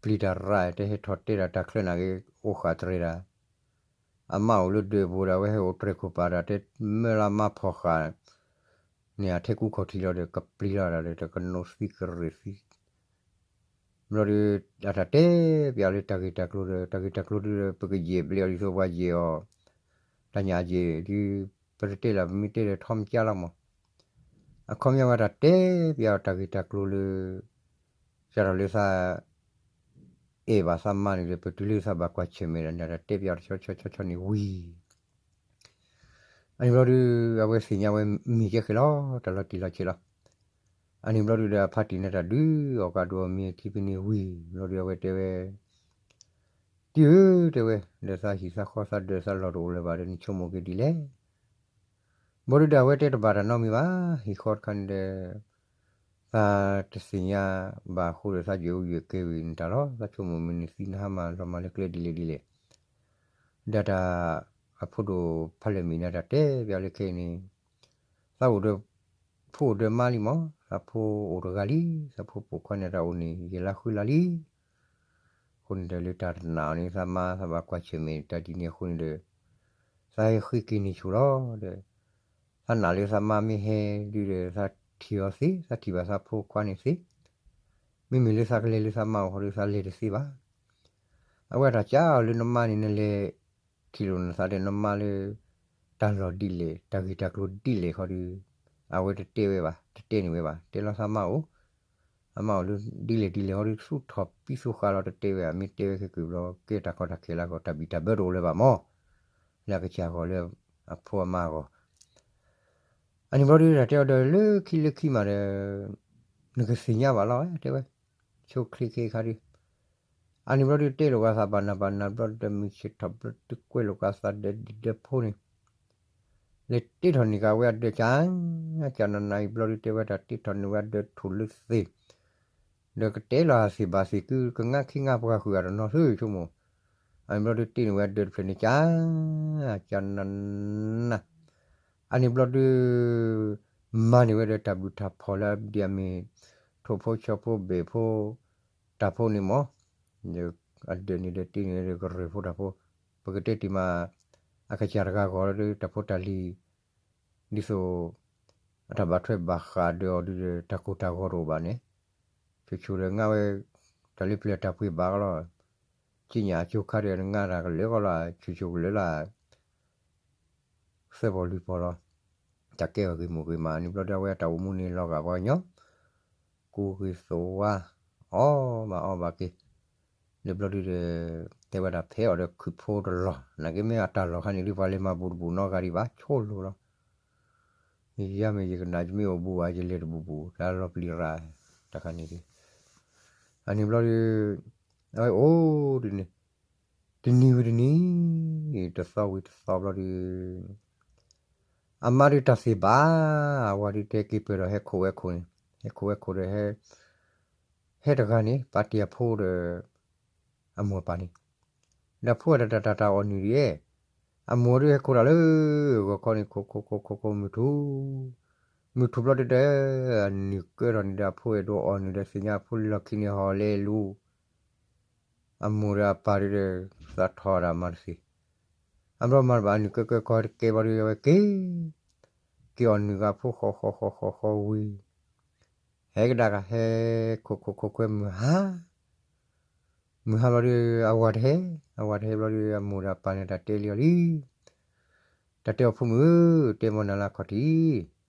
ပျံၤတၢ်ရၣ် တဲဟဲထီၣ်တဲဒၣ်တၢ်ချၢနာ်က့ အိၣ်ဃာ်တရံးဒၣ်, အမါအိၣ်လၢဒၢးပူၤဒီး အဝဲဟဲအိၣ်တြဲၤခိၣ်ပာ်ဒီး တဲမၢလၢမါဖီၣ်ဃာ် န့ၣ် အထဲကူခီၣ်ထံးလီၤဒီး ကပျံၤလီၤဒၣ်ဒီး တကနိးသံကရ့ၣ်သံ ဘျီဒီး အတၢ်တဲပျးအီၤလၢတၢ်ဂ့ၢ်တၢ်ကျိၤဒီး တၢ်ဂ့ၢ်တၢ်ကျိၤဒုးဒီး ပကယဲၢ်ဘျဲးအီၤဒ်သိးပှၤယဲၢ်အီၤ တၢ်ညၣ်အယဲၢ်ဒုး ပတတဲလၢပမ့ၢ်တဲဒီးထီမကၢလီၤမး. အခီပညီဝဲတၢ်တဲပျးအီၤတၢ်ဂ့ၢ်တၢ်ကျိၤလၢ စးထီၣ်လၢသး အဲၣ်ဘၣ်သးမါန့ၣ်ဒီး ပတုၤလၢသးဘၣ်ကွၢ်ဆၢၣ်မဲာ်ဒီး တၢ်တဲပျးအီၤတဆီဆီဆီဆီန့ၣ်ဝံၤ အန့ၣ်ဘျီဒုး အဝဲသ့ၣ်ညါဝဲမ့ၢ်ကဲဃဲၤလီၤ တၢ်လီၤတံၢ်လီၤဆဲးလီၤ. အန့ၣ်ဘျီဒုးဒီး အဖါတံၢ်န့ၣ်တၢ်ဒုး အီၣ်ကးဒိၣ်အမ့ၢ်ထံဖဲန့ၣ်ဝံၤ ဘျီဒုးအဝဲတဲဝဲ တံၢ်ဧၢ တဲဝဲ, ဒီးသးဟံၣ်သးဃီသးဒၢးသးလီၢ်တအိၣ်လၢၤဘၣ်ဒီး နဆိကမိၣ်က့ၤဒ်လဲၣ်. ဘျီဒုးဒီးအဝဲတဲတဘၣ်တၢ်နီတမံၤဘၣ် ဟံၣ်ဃီတခါန့ၣ်ဒီး သးတသ့ၣ်ညါဘၣ်အဃိဒီး သးယဲၢ်အိၣ်ယဲၢ်ကဲဝံၤန့ၣ်တၢ်လီၤ. သးဆိကမိၣ်မ့ၢ်နသံနဟါမၢ်လီၤမၢ်လၢကျဲဒ်လဲၣ်ဒ်လဲၣ် ဒီးတၢ်အဖိဒိၣ်ဖးလဲၢ်မံၤန့ၣ် တၢ်တဲပျးလၢခဲအံၤန့ၣ် သးအိၣ်ဒီးဖိအိၣ်ဒီးမါလံမး, သးဖိအိၣ်တဂၤလံ, သးဖိပိာ်ခွါန့ၣ်တၢ်အိၣ်န့ၣ် ယဲၢ်လါဃုလါလံ. အဃိန့ၣ်ဒီးလၢတၢ်တနာ်အီၤန့ၣ် သးမါသးဘၣ်ကွၢ်ဆၢၣ်မဲာ်တၢ်ဒ်န့ၣ်အဃိန့ၣ်ဒီး သးဟဲဃ့က့ၤန့ၢ်ဆူၣ်လီၤဒီး သးနာ်လၢသးမါမ့ၢ်ဟဲဒုးဒီး သးထံၣ်အီၤသ့, သးထံၣ်ဘၣ်သးဖိခွါန့ၣ်သ့, မ့မ့ၢ်လၢသးကလဲၤလၢသးမါအအိၣ်ဃီဒီး သးလဲၤတသ့ဘၣ်. အဝဲတၢ်ကးအီၤလၢနမါန့ၣ် နလဲၤထံၣ်လိာ်နသးဒီးနမါလၢ တၢ်လီၢ်ဒ်လဲၣ် တၢ်ဂ့ၢ်တၢ်ကျိၤဒ်လဲၣ်ဃီဒီး အဝဲတတဲဝဲဘၣ်, တတဲန့ၢ်ဝဲဘၣ်, တဲလီၤသးမါအိၣ်, အမါအိၣ်လၢဒ်လဲၣ်ဒ်လဲၣ်ဃီဒီး သူၣ်ထီၣ်ပံသူၣ်ဃာ်လီၤတတဲဝဲ, မ့ၢ်တဲဝဲခဲကုၢ်ဘျီ ကဲတၢ်ကီတၢ်ခဲလၢအဂီၢ် တၢ်ဘံၣ်တၢ်ဘၢတအိၣ်လၢၤဘၣ်မး, လၢအကစၢ်ဂီၢ်လၢအဖိအမါအဂီၢ် အန့ၣ်ဘျီဒုး တၢ်တဲအီၤဒီးလၢခံလၢခံမးဒီး နကသ့ၣ်ညါဘၣ်လီၤ တဲဝဲ, ဆိချ့ခဲခါဒုး, အန့ၣ်ဘျီဒုး တဲလိာ်ကသးဘၣ်နးဘၣ်နးဘျီဒုး တမုၢ်ဆ့ၣ်ထီၣ်ဘျီဒုး ကွဲလိာ်ကသးဒီးဒံးဒီးဖိန့ၣ် လဲၤတ့ထီၣ်န့ၢ်က့ၤဝဲအဒၢးကၢ်, ကၢ်နးနးအံၤဘျီဒုး တဲဝဲတၢ်တ့ထီၣ်န့ၢ်ဝဲအဒၢးထူၣ်လၢသ့ၣ်, ဒီးကတဲလီၤအသ့ၣ်ဘၣ်သ့ၣ်ကု ကငါခံငါပှၤဃုာ်အတနီၤသုဆိကမိၣ်, အန့ၣ်ဘျီဒုး တ့န့ၢ်ဝဲအဒၢးတဖျၢၣ်န့ၣ်ကၢ်, ကၢ်နးနး အန့ၣ်ဘျီဒုး မၤန့ၢ်ဝဲဒီးတၢ်ဘုၣ်တၢ်ဖီၣ်လၢအဒ်အမ့ၢ် ထိၣ်ဖိဆီဖိဘ့ၣ်ဖိ တၢ်ဖိန့ၣ်မး, အဒၢးန့ၣ်ဒီးတ့န့ၢ်ဝဲဒီးကရၢၢ်ဖိတၢ်ဖိ, ပကတဲတ့ၢ်မး အကစၢ်တဂၤဂီၢ်လီၤဒီးတၢ်ဖိတၢ်လံၤ ဒ်သိး အတၢ်ဘၣ်ထွဲဘၣ်ဃးဒီးအီၤဒုးဒီး တၢ်ကိၢ်တၢ်ဂီၤတအိၣ်ဘၣ်န့ၣ်, ဆိဆိဒီးငါဝဲ တၢ်လၢပျၢၤတၢ်ပှ့ၤဘၣ်ကလီၤ, က့ညၣ်အကၠိခါဒီးငါတၢ်ကလၢာ်ကလီၤ, ဆိဆိကလၢာ်လၢ သၢပီၢ်လွံၢ်ပီၢ်လီၤ, တၢ်ကဲအီၤဂ့ၤမိၢ်ဂ့ၤမး, န့ၣ်ဘျီဒုးအဝဲအတၢ်အိၣ်မူန့ၣ်လီၤဂာ်ပှၤကညီ ကူဂ့ၤသိးဝါ အီၣ်ဘၣ်အီဘၣ်က့ၤ, န့ၣ်ဘျီဒုးဒီး တဲဝဲဒၣ်ဖဲအီၤဒီးခုၣ်ဖိတလီၢ်, နာ်က့မ့ၢ်အတၢ်လီၢ်ခါန့ၣ်ဒုး ပှၤလဲၤမၤဘူးတဘူးနီတဂၤဒံးဘၣ် ဆိလိာ်လီၤ, ယမ့ၢ်ယကနၣ် ယမ့ၢ်အိၣ်ဘူးဘၣ် ယလဲၤတဘူးဘူး တၢ်လီၤပျံၤရၣ် တၢ်ခါန့ၣ်ဒုး, အန့ၣ်ဘျီဒုး အဝဲအိၣ်ဒ်န့ၣ် တနံၤဝံၤတနံၤ တသီဝံၤတသီဘျီဒုး အမါဒုးတၢ်သ့ၣ်ဘၣ်, အဝၤဒုးတဲက့ၤပၢၢ်ဒီးဟဲခိးဝဲခိၣ်န့ၣ်, ဟဲခိးဝဲခိၣ်ဒီး ဟဲတဂၤန့ၣ် ပာ်တ့ၢ်အဖိဒီး အမိၢ်အပၢ်န့ၣ်, ဒီးအဖိအတၢ်တၢ်တၢ်အီၣ်နုၢ်ဒ်အံၤ, အမိၢ်ဒုးဟဲခိးတၢ်လၢဂီၤခီန့ၣ် ခိးခိးခိးခိးခိးမုၢ်ထူၣ်, မုၢ်ထူၣ်ဘျီဒုးဒီး အနုၢ်ကၢထီၣ်န့ၣ်ဒီး အဖိအဲၣ်ဒိးအီၣ်နုၢ်ဒီး သ့ၣ်ညါအဖိလၢလီၢ်ခံန့ၣ် ဟီၣ်လဲၤလူၤ အမိၢ်ဒီးအပၢ်ဒုးဒီး သးထီၣ်ဒၣ်မၤတသ့, အဘျီမၤတဘၣ် အနုၢ်ကၢကၢကီၢ်တကဲဘျီဒုး အဝဲက့ၤ, က့ၤအီၣ်နုၢ်ဂၤဖိဃီဃီဃီဃီဃီဝံၤ, ဟဲကဒါက့ၤ ဟဲခိးခိးခိးခွဲမုၢ်ဟါ, မုၢ်ဟါဘျီဒုး အဝၤတဟဲ, အဝၤတဟဲဘျီဒုး အမိၢ်ဒီးအပၢ်န့ၣ် တၢ်တဲလံအီၤလံ, တၢ်တဲအီၤ ဖိမုၣ်ဧၢ, တဲမီၢ်နၤလၢအခီၣ်ထံး,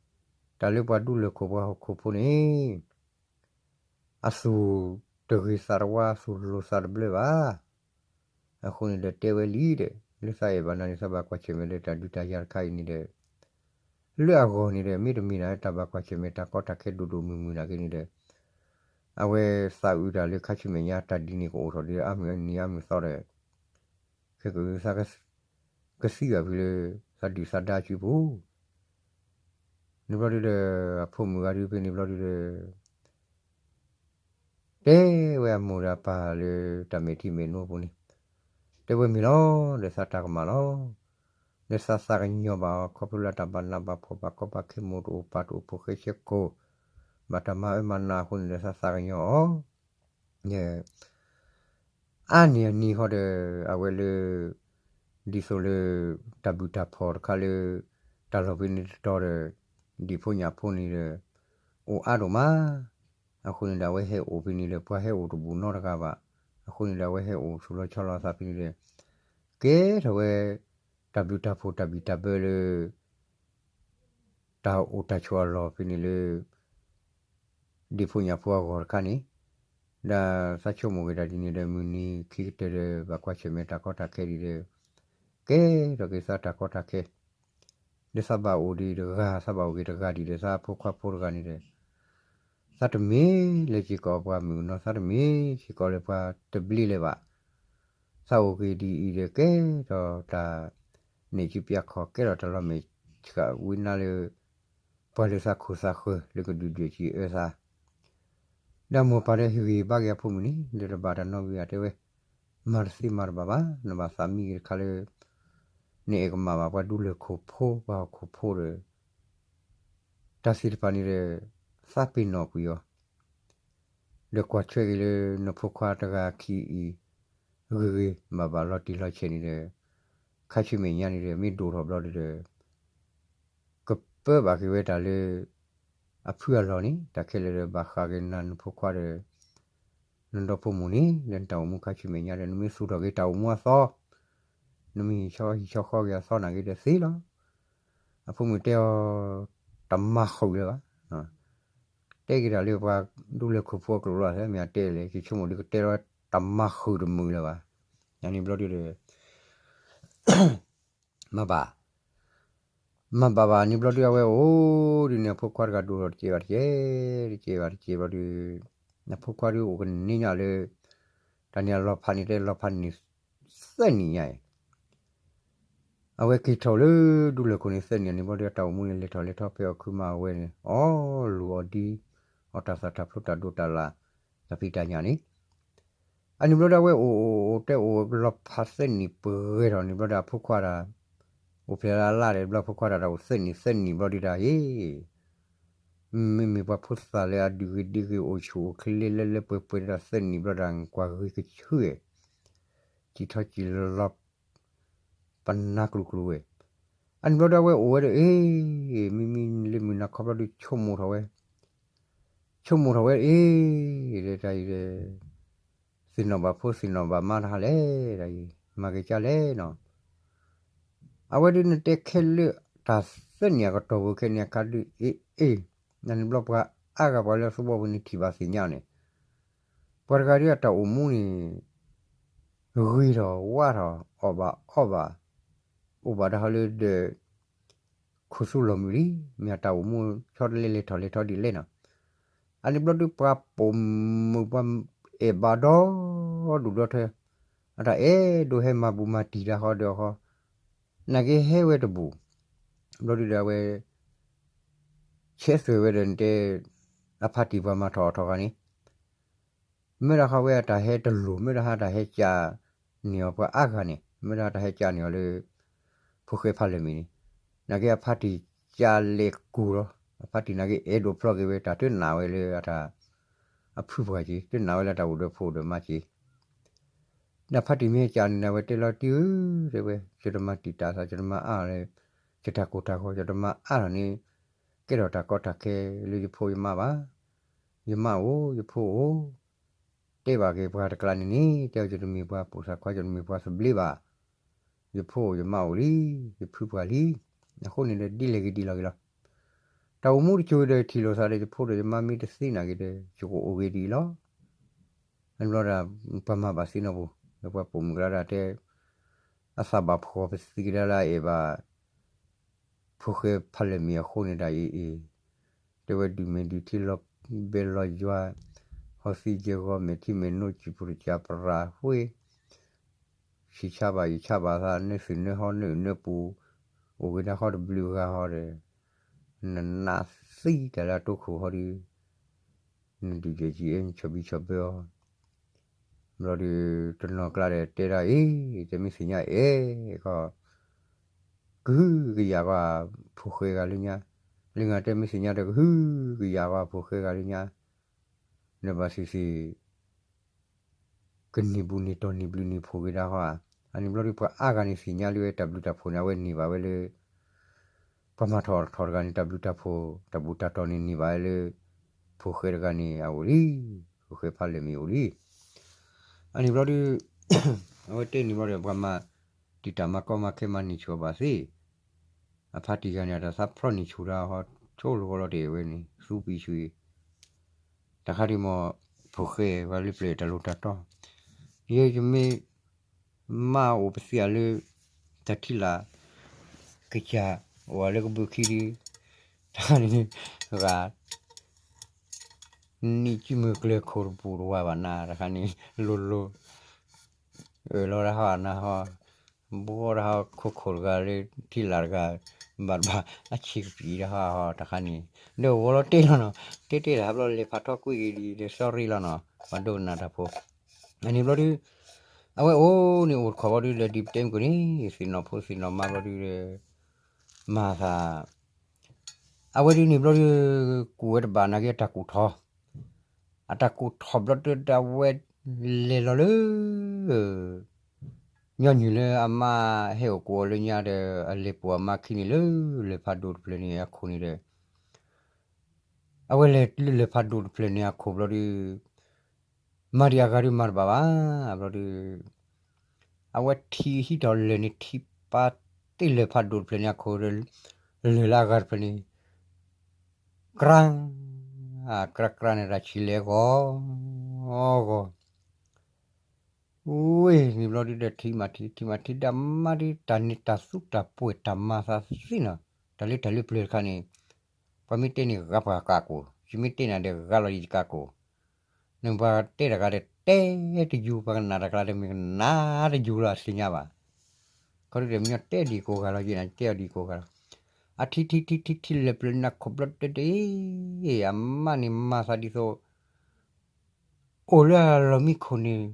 တၢ်လၢပှၤဒူလၢၢ်ခိၣ်ပှၤဟီၣ်ခိၣ်ဖိန့ၣ် အသူၣ်တဂ့ၤသးတဝါ အသူၣ်လိၤသးတဘျၢဘၣ်. အဃိန့ၣ်ဒီးတဲဝဲလံဒီး လၢသးအဲၣ်ဘၣ်နၤန့ၣ် သးဘၣ်ကွၢ်ဆၢၣ်မဲာ်ဒီးတၢ်ဒုးတၢ်ယၤတခါအံၤန့ၣ်ဒီး လၢအဂီၢ်န့ၣ်ဒီး မ့တမ့ၢ်နၤတၢ်ဘၣ်ကွၢ်ဆၢၣ်မဲာ်တၢ်ကီတၢ်ခဲဒိၣ်ဒိၣ်မုၢ်မုၢ်နာ်က့န့ၣ်ဒီး အဝဲသးအုးတၢ်လၢခါဆူမဲာ်ညါတၢ်ဒ်န့ၣ်ကအိၣ်ထီၣ်ဒီးအါမုၢ်နံၤအါမုၢ်သီဒီး ခဲကသံဘၣ်ဖဲလၢ သးဒုၣ်သးဒါစုပူၤ န့ၣ်ဘျီဒုဒီး အဖိမုၣ်ဂၤဒုဖဲန့ၣ်ဘျီဒုဒီး တဲဝဲအမိၢ်ဒီးအပၢ်လၢတၢ်မဲာ်ထံမဲာ်နိအပူၤန့ၣ် တဲဝဲမ့ၢ်လီၤ ဒီးသးတၢ်ကမၣ်လီၤ. ဒီးသးသးကညီၤဘၣ်အီၤ ခီဖျိလၢတၢ်ဘၣ်နးဘၣ်ဖှီၣ်ဘၣ်ကီဘၣ်ခဲ မိၢ်တအိၣ်ပၢ်တအိၣ်ဖိဃဲဆဲခိၣ် ဘၣ်တၢ်မၤအၢမၤနးအဃိန့ၣ်ဒီး သးသးကညီၤအီၤ အါန့ၢ်အနံၤဃီဒီး အဝဲလၢ ဒ်သိးလၢ တၢ်ဘုၣ်တၢ်ဖှီၣ်တခါလၢ တၢ်လီၢ်ဖဲန့ၣ်တတီၤဒီး ဒံၣ်ဖိညၣ်ဖိန့ၣ်ဒီး အိၣ်အါဒိၣ်မး အဃိန့ၣ်ဒီးအဝဲဟဲအိၣ်ဖဲန့ၣ်ဒီး ပှၤဟဲအိၣ်တဘူၣ်နီတဂၤဘၣ်. အဃိန့ၣ်ဒီးအဝဲဟဲအိၣ်ဆူၣ်လီၤဆီလီၤအသးဖဲန့ၣ်ဒီး ကဲထီၣ်ဝဲ တၢ်ဘျုးတၢ်ဖှိၣ်တၢ်ဘံၣ်တၢ်ဘၢလၢ တၢ်အိၣ်တၢ်ဆိးအလီၢ်ဖဲန့ၣ်လၢ ဒ့ၣ်ဖိညၣ်ဖိအဂီၢ်တခါန့ၣ်, ဒီးသးဆိကမိၣ်က့ၤတၢ်ဒ်န့ၣ်ဒီး မုၢ်နံၤခံကတၢၢ်ဒီး ဘၣ်ကွၢ်ဆၢၣ်မဲာ်တၢ်ကီတၢ်ခဲဒ်ဒီး ကဲထီၣ်က့ၤသးတၢ်ကီတၢ်ခဲ, ဒီးသးဘၣ်အိၣ်ဒံးတဂၤ သးဘၣ်အိၣ်က့ၤတဂၤဒ်ဒီး သးဖိခွါဖိတဂၤန့ၣ်ဒီး သးတမ့ၢ်လၢက့ၤကီးပှၤမုၣ်ကနီၤ သးတမ့ၢ်က့ၤကီးလၢပှၤတဘျ့လၢၤဘၣ်. သးအိၣ်က့ၤဒ်အံၤဒီး ကဲထီၣ်တၢ်နဲၣ်စုပျးခီၣ် ကဲထီၣ်တၢ်လီၤမဲာ်ဆှးဝံနါလၢ ပှၤလၢသးခိၣ်သးဃၢၤလၢကဒုၣ်ဒွဲၣ်စံးအၢသး ဒီးမိၢ်ပၢ်ဒီးဟ့ၣ်ဂံၢ်ဘါက့ၤအဖိမုၣ်န့ၣ် ဒီးတဘၣ်တၢ်နီတမံၤဘၣ် တဲဝဲ, မၤတသ့မၤတဘၣ်ဘၣ်, နဘၣ်သးမံက့ၤတခါလၢ နအဲၣ်ကမၣ်ဘၣ်ပှၤဒူလၢၢ်ခိၣ်ဖိ ပှၤဟီၣ်ခိၣ်ဖိဒီး တၢ်သ့ၣ်တဖၣ်န့ၣ်ဒီး သးပ့ၤနီၣ်ကွံာ်အီၤ, ဒီးကွၢ်ထွဲက့ၤလၢနဖိခွါတဂၤခံအံၤ ဂ့ၤဂ့ၤဘၣ်ဘၣ်လီၤတံၢ်လီၤဆဲးန့ၣ်ဒီး ခါဆူမဲာ်ညါန့ၣ်ဒီး မ့ၢ်ဒိၣ်ထီၣ်ဘျီဒီး ကပၢဘၣ်က့ၤဝဲတၢ်လၢ အဖုအလီၢ်န့ၣ် တၢ်ခဲလၢာ်ဒီးဘၣ်ဃးက့ၤနၤနဖိခွါဒီး နဒီဖိမိၢ်န့ၣ် လၢနတၢ်အိၣ်မူခါဆူမဲာ်ညါဒီး နမ့ၢ်သူၣ်ထီၣ်က့ၤတၢ်အိၣ်မူအသီ, နမ့ၢ်ဟံးဆၢဟံးဆၢဃီက့ၤအသီနာ်က့ဒီးသ့လီၤ. အဖိမုၣ်တဲအီၤ တမၤဃုာ်လၢၤဘၣ်, တဲက့ၤတၢ်လၢပှၤဒူလၢၢ်ခိၣ်ဖိအကျိာ်လီၤ မ့ၢ်အတဲလဲၣ် ယဆိကမိၣ်ဒ်ကတဲလီၤတမၤဃုာ်တမုာ်လၢၤဘၣ်. န့ၣ်ဘျီဒုဒီး မၤဘၣ်, မၤဘၣ်ဘၣ်န့ၣ်ဘျီဒုအဝဲအိၣ်ဒ်န့ၣ် အဖိခွါတဂၤဒိၣ်ထီၣ်တကဲဘၣ်တကဲ, တကဲဘၣ်တကဲဘျီဒု, အဖိခွါဒုအိၣ်ကန့ၢ်ညါလၢ တၢ်န့ၣ်အလီၤဖးန့ၣ်တဲလီၤဖးန့ၣ် သၢနံၣ်ညါအံၤ အဝဲက့ၤထီၣ်လၢဒူလၢၢ်ခိၣ်န့ၣ် သၢနံၣ်န့ၣ်ဘျီဒု အတၢ်အိၣ်မူန့ၣ် လဲၤထီၣ်လဲၤထီၣ်ဖဲအီၣ်ခုမးအဝဲန့ၣ် အီၣ်လူၤအီၣ်ဒံ အီၣ်တၢ်သၣ်တၢ်ဖျိတၢ်ဒိၣ်တၢ်လၢ် တၢ်ဖံးတၢ်ညၣ်န့ၣ်, အန့ၣ်ဘျီဒုအဝဲအိၣ်အိၣ်အိၣ်တဲအိၣ်လီၤဖးသၢနံၣ်ပှဲၤထီၣ်န့ၣ်ဘျီဒု အဖိခွါတဂၤ အိၣ်ဖျဲၣ်လၢအလါဒီး ဘျီဖိခွါတဂၤတၢ်အိၣ်သၢနံၣ်သၢနံၣ်ဘျီဒုတၢ်အံၤ မ့မ့ၢ်ပှၤဖိသၣ်လၢအဒုးဂ့ၤဒုးဂ့ၤ အိၣ်ဆူၣ်အိၣ်ချ့လၢလၢပှဲၤပှဲၤဒၣ်သၢနံၣ်ဘျီတၢ် ကွၢ်ဂ့ၤကဆူၣ် စံၣ်ထီၣ်စံၣ်လီၤ ပနၢ်ကျူၤကျူၤဝဲ, အန့ၣ်ဘျီဒုအဝဲအိၣ်ဝဲဒီးအ့ၣ် မ့မ့ၢ်လၢမုၢ်နၤခီဘျီဒုဆိကမိၣ်ထီၣ်ဝဲ ဆိကမိၣ်ထီၣ်ဝဲအ့ၣ် တၢ်အံၤ သ့ၣ်နီၣ်ဘၣ်ဖိသ့ၣ်နီၣ်ဘၣ်မါတဟါလဲၣ် တၢ်အံၤ မၤက့ၤကၢ်လဲၣ်နီၤ, အဝဲဒုနတဲခဲလၢာ်တၢ်သၢနံၣ်အကတီၢ်ပူၤခဲန့ၣ်အခါဒုအ့ၣ်အ့ၣ်, အန့ၣ်ဘျီပှၤအါဂၤပှၤလၢအသူဘီပူၤန့ၣ်ထံၣ်ဘၣ်သ့ၣ်ညါန့ၣ် ပှၤတဂၤဒုအတၢ်အိၣ်မူန့ၣ် ဂ့ၤထီၣ်ဝါထီၣ် အီၣ်ဘၣ်အီဘၣ် အိၣ်ဘၣ်ဒၣ်ဟီလၢဒီး ခိၣ်သူလီၤမုၢ်လံ မ့ၢ်အတၢ်အိၣ်မူဆီတလဲလဲၤထီၣ်လဲၤထီဒ်လဲၣ်နီၤ, အန့ၣ်ဘျီဒုပှၤပိာ်မုၣ်ပှၤအဲၣ်ဘၣ်ဒီဒူၣ်ဒီထၢ အတၢ်အဲၣ်ဒိးဟဲမၤဘူးမၤတံၢ်တၢ်ဃီဒီးဃီ နာ်က့ဟဲဝဲတဘူး, ဘျီဒုဒီးအဝဲ ဆဲးသွဲၣ်ဝဲဒီးနတဲ အဖါတံၢ်ပှၤမၤထီၣ်အီၣ်ထီၣ်ဂၤန့ၣ် မ့ၢ်ဒၣ်ဃီဝဲအတၢ်ဟဲတလိၤ မ့ၢ်ဒၣ်ဟးတၢ်ဟဲကၢ်န့ၢ်အီၤပှၤအါဂၤန့ၣ် မ့ၢ်ဒၣ်တၢ်ဟဲကၢ်န့ၢ်အီၤလၢ ဖိၣ်ဃဲဖးလၢာ်မံၤန့ၣ်, နာ်က့အဖါတံၢ်ကၢ်လဲၤကူၣ်လီၤ အဖါတံၢ်နာ်က့အဲၣ်ဒိးဖျီက့ၤဝဲတၢ်တနာ်ဝဲလၢအတၢ် အဖုပှၢ်က့ၤ တနာ်ဝဲလၢတၢ်အိၣ်ဒီးဖိဒီးမါက့ၤ ဒီးဖါတံၢ်မ့ၢ်ကၢ်န့ၣ် အဝဲတဲလီၤတံၢ်ဧၢ တဲဝဲ ယတမၤတံာ်တာ်သး ယတမၤအါလၢ ယတၢ်ကိၢ်တၢ်ဂီၤ ယတမၤအါလၢန့ၣ် ကဲထီၣ်တၢ်ကီတၢ်ခဲလၢယဖိယမါဘၣ်. ယမါအိၣ် ယဖိအိၣ် တဲဘၣ်က့ၤပှၤတကျါန့ၣ်န့ၣ် တဲအီၤ ယတမ့ၢ်ပှၤပိာ်သးခွါ ယတမ့ၢ်ပှၤသဘျ့ဘၣ်. ယဖိအိၣ်ယမါအိၣ်လံ ယဖုပှၢ်လံ. အဃိန့ၣ်ဒီး ဒ်လဲၣ်ဂ့ၤဒ်လဲၣ်ဂ့ၤလီၤ. တၢ်အိၣ်မူတစိၤဒီး ထံၣ်လိာ်သးဒီး ယဖိဒီးယမါမ့ၢ်တသ့နာ်က့ၤဒီး ယကအိၣ်ဂ့ၤဒ်အံၤလီၤ. အန့ၣ်ဘျီဒီး ပှၤမၤဘၣ်သ့နီၢ်ပူၤ ဒီးပှၤပိာ်မုၣ်ကျါဒၣ်တဲ အသးဘၣ်ဖှီၣ်ပသံကဒါလၢအအဲၣ်ဘၣ် ဖိၣ်ဃဲဖးလၢာ်မံၤအဃိန့ၣ်ဒၣ်အံၤအံၤ တဲဝဲဒုးမဲာ်ဒုးထံလီၤဘဲလီၤယွၤ ဟီသံယဲၢ်ဂီၤ မဲာ်ထံမဲာ်နိ စံၣ်ပူၤတကးပရၤဃ့ ဆံးဆါဘၣ်ယံာ်ဆါဘၣ်သး နၢသုးနၢဟီနၢအုၣ်နၢပူၤ အိၣ်ဂ့ၤဒၣ်ဃီတဘျုးဂၤဃီဒီး နနးသံတၢ်လၢအတိခိၣ်ဃီဒီး နဒုၣ်ဒွဲၣ်ကံအဲၣ် နဆီၣ်ဘံၣ်ဆီၣ်ဘၢအီၤ ဘျီဒီး တနီၤကျါဒီးတဲဒၣ်အံၤ တဲမ့ၢ်သ့ၣ်ညါအဲၣ်ကီး ကဟုကယာ်ကွၢ် ဖိၣ်ဃဲဂၤလၢညါ လၢငါတဲမ့ၢ်သ့ၣ်ညါဒီး ကဟုကယာ်ကွၢ်ဖိၣ်ဃဲဂၤလၢညါ နဘၣ်သ့ၣ်သ့ၣ် ကန့ၢ်ဘူးန့ၢ်တီၢ်န့ၢ်ဘျုးန့ၢ်ဖှိၣ်က့ၤဒၣ်ဃီဧါ. အန့ၣ်ဘျီဒီး ပှၤအါဂၤန့ၣ်သ့ၣ်ညါလံဝဲတၢ်ဘျုးတၢ်ဖှိၣ်န့ၣ် အဝဲန့ၢ်ဘၣ်ဝဲလၢ ပှၤမၤထီၣ်ထီၣ်တဂၤန့ၣ် တၢ်ဘျုးတၢ်ဖှိၣ် တၢ်ဘူၣ်တၢ်တီၢ်န့ၣ်န့ၢ်ဘၣ်ဝဲလၢ ဖ ဖိၣ်ဃဲတဂၤန့ၣ် အအိၣ်လံ, ဖိၣ်ဃဲဖးလဲၢ်မ့ၢ်အိၣ်လံ. အန့ၣ်ဘျီဒုး အဝဲတဲန့ၣ်ဘျီဒီး ပှၤမၤတံာ်တာ်မၤကီမၤခဲမၤန့ၢ်ဆိဘၣ်သ့, အဖါတံၢ်ဂၤန့ၣ် အတၢ်သးဖျီန့ၢ်ဆိတၢ်ဟီ ဆိလီၤဃီလီၤတ့ၢ်ဝဲန့ၣ် သူပံၤဆူၣ်အံၤ, တခါဒုးမ့ၢ် ဖိၣ်ဃဲဝဲလၢပျၢၤတၢ်လိၣ်တၢ်တီ, ယဲယမ့ၢ် မါအိၣ်ပသံးအလၢ တၢ်ထံလာ် ကစၢ်အိၣ်အလၢကဘုးခံဒုး တခါန့ၣ် ဂၤ နံၣ်ကံမုၢ်ကျၢၤခိၣ်တပူၤတဝၤဘၣ်နၤ တခါန့ၣ် လိၤလိၤ အၢၣ်လီၤတၢ်ဟီနၤဟီ ဘှီတၢ်ဟီခိၣ်ခိၣ်တဂၤလၢထံလာ်တဂၤ ဘၣ်တဘၣ် အဆံးကပံာ်တၢ်ဟီဟီ တခါန့ၣ် ဒီးဝီလီၤတ့ၢ်လီၤနီၤ တ့တ့ၢ်တၢ်ဟးဘျီလဲၤဖးထီကွံာ်က့ၤဒ်ဒီး sorry လီၤနီၤ ပှၤဒိကနၣ်တၢ်ဖိ အန့ၣ်ဘျီဒုး အဝဲအိၣ်န့ၣ်အိၣ်တခီဘျီဒုးဒီး ဒ်ပတဲမုၢ်ကီၢ်န့ၣ် သ့ၣ်နီၣ်ဖိသ့ၣ်နီၣ်မါဘျီဒုးဒီး မၤသး အဝဲဒုးန့ၣ်ဘျီဒုး ကူၣ်ဝဲတဘၣ်နာ်က့အတၢ်ကူၣ်ထီၣ်, အတၢ်ကူၣ်ထီၣ်ဘျီဒုးဒီး အဝဲလဲၤလီၤလၢ ညီနုၢ်လၢအမါဟဲအိၣ်ကိးအီၤလၢညါဒီး အလဲၤပိာ်အမါခံန့ၣ်လၢ လၢၢ်ဖးဒိၣ်တဖျၢၣ်န့ၣ်အခိၣ်န့ၣ်ဒီး အဝဲလဲၤလၢလၢၢ်ဖးဒိၣ်တဖျၢၣ်န့ၣ်အခိၣ်ဘျီဒုး မၤဒံးအဂၤဒုးမၤတဘၣ်ဘၣ်, ဘျီဒုး အဝဲထံဟံးထီၣ်လၢၢ်န့ၣ် ထံပာ်တ့ၢ်လၢၢ်ဖးဒိၣ်တဖျၢၣ်န့ၣ်အခိၣ်ဒီး လၢၢ်လၢအဂၤတဖျၢၣ်န့ၣ် ကြၢး ကြၢးကြၢးန့ၣ် တၢ်ဆံးလဲၤဂီၤ ဂီၤ ဝ့ၢ်န့ၣ်ဘျီဒုးဒီး ထံမၤထံ ထံမၤထံဒီး မါဒုးတၢ်န့ၢ်တၢ်သူတၢ်ပှဲၤတၢ်မၤသးသ့နီၤ, တၢ်လၢတၢ်လၢပျၢၤတခါန့ၣ် ပှၤမ့ၢ်တဲန့ၣ် ဂၤပှၤကးကိၢ်, ယမ့ၢ်တဲနၤဒီး ဂၤလီၤယကးကိၢ်, နပှၤတဲတဂၤဒီး တဲတယူၤ ပှၤကနၣ်တၢ်ကျါဒီး မ့ၢ်ကနၣ်တယူၤလီၤ အသ့ၣ်ညါဘၣ်, ခီဒုးဒီး မ့ၢ်တဲဒ်ကိးဂၤလီၤယဲၢ်နၤ တဲအီၤဒ်ကိးဂၤလီၤ, အထံထံထံထံထံလၢပျၢၤန့ၣ်ခိၣ်ဘျီဒုးဒီး အမါန့ၣ်မၤသးဒ်သိး အိၣ်လၢအလီၢ်မံခိၣ်န့ၣ်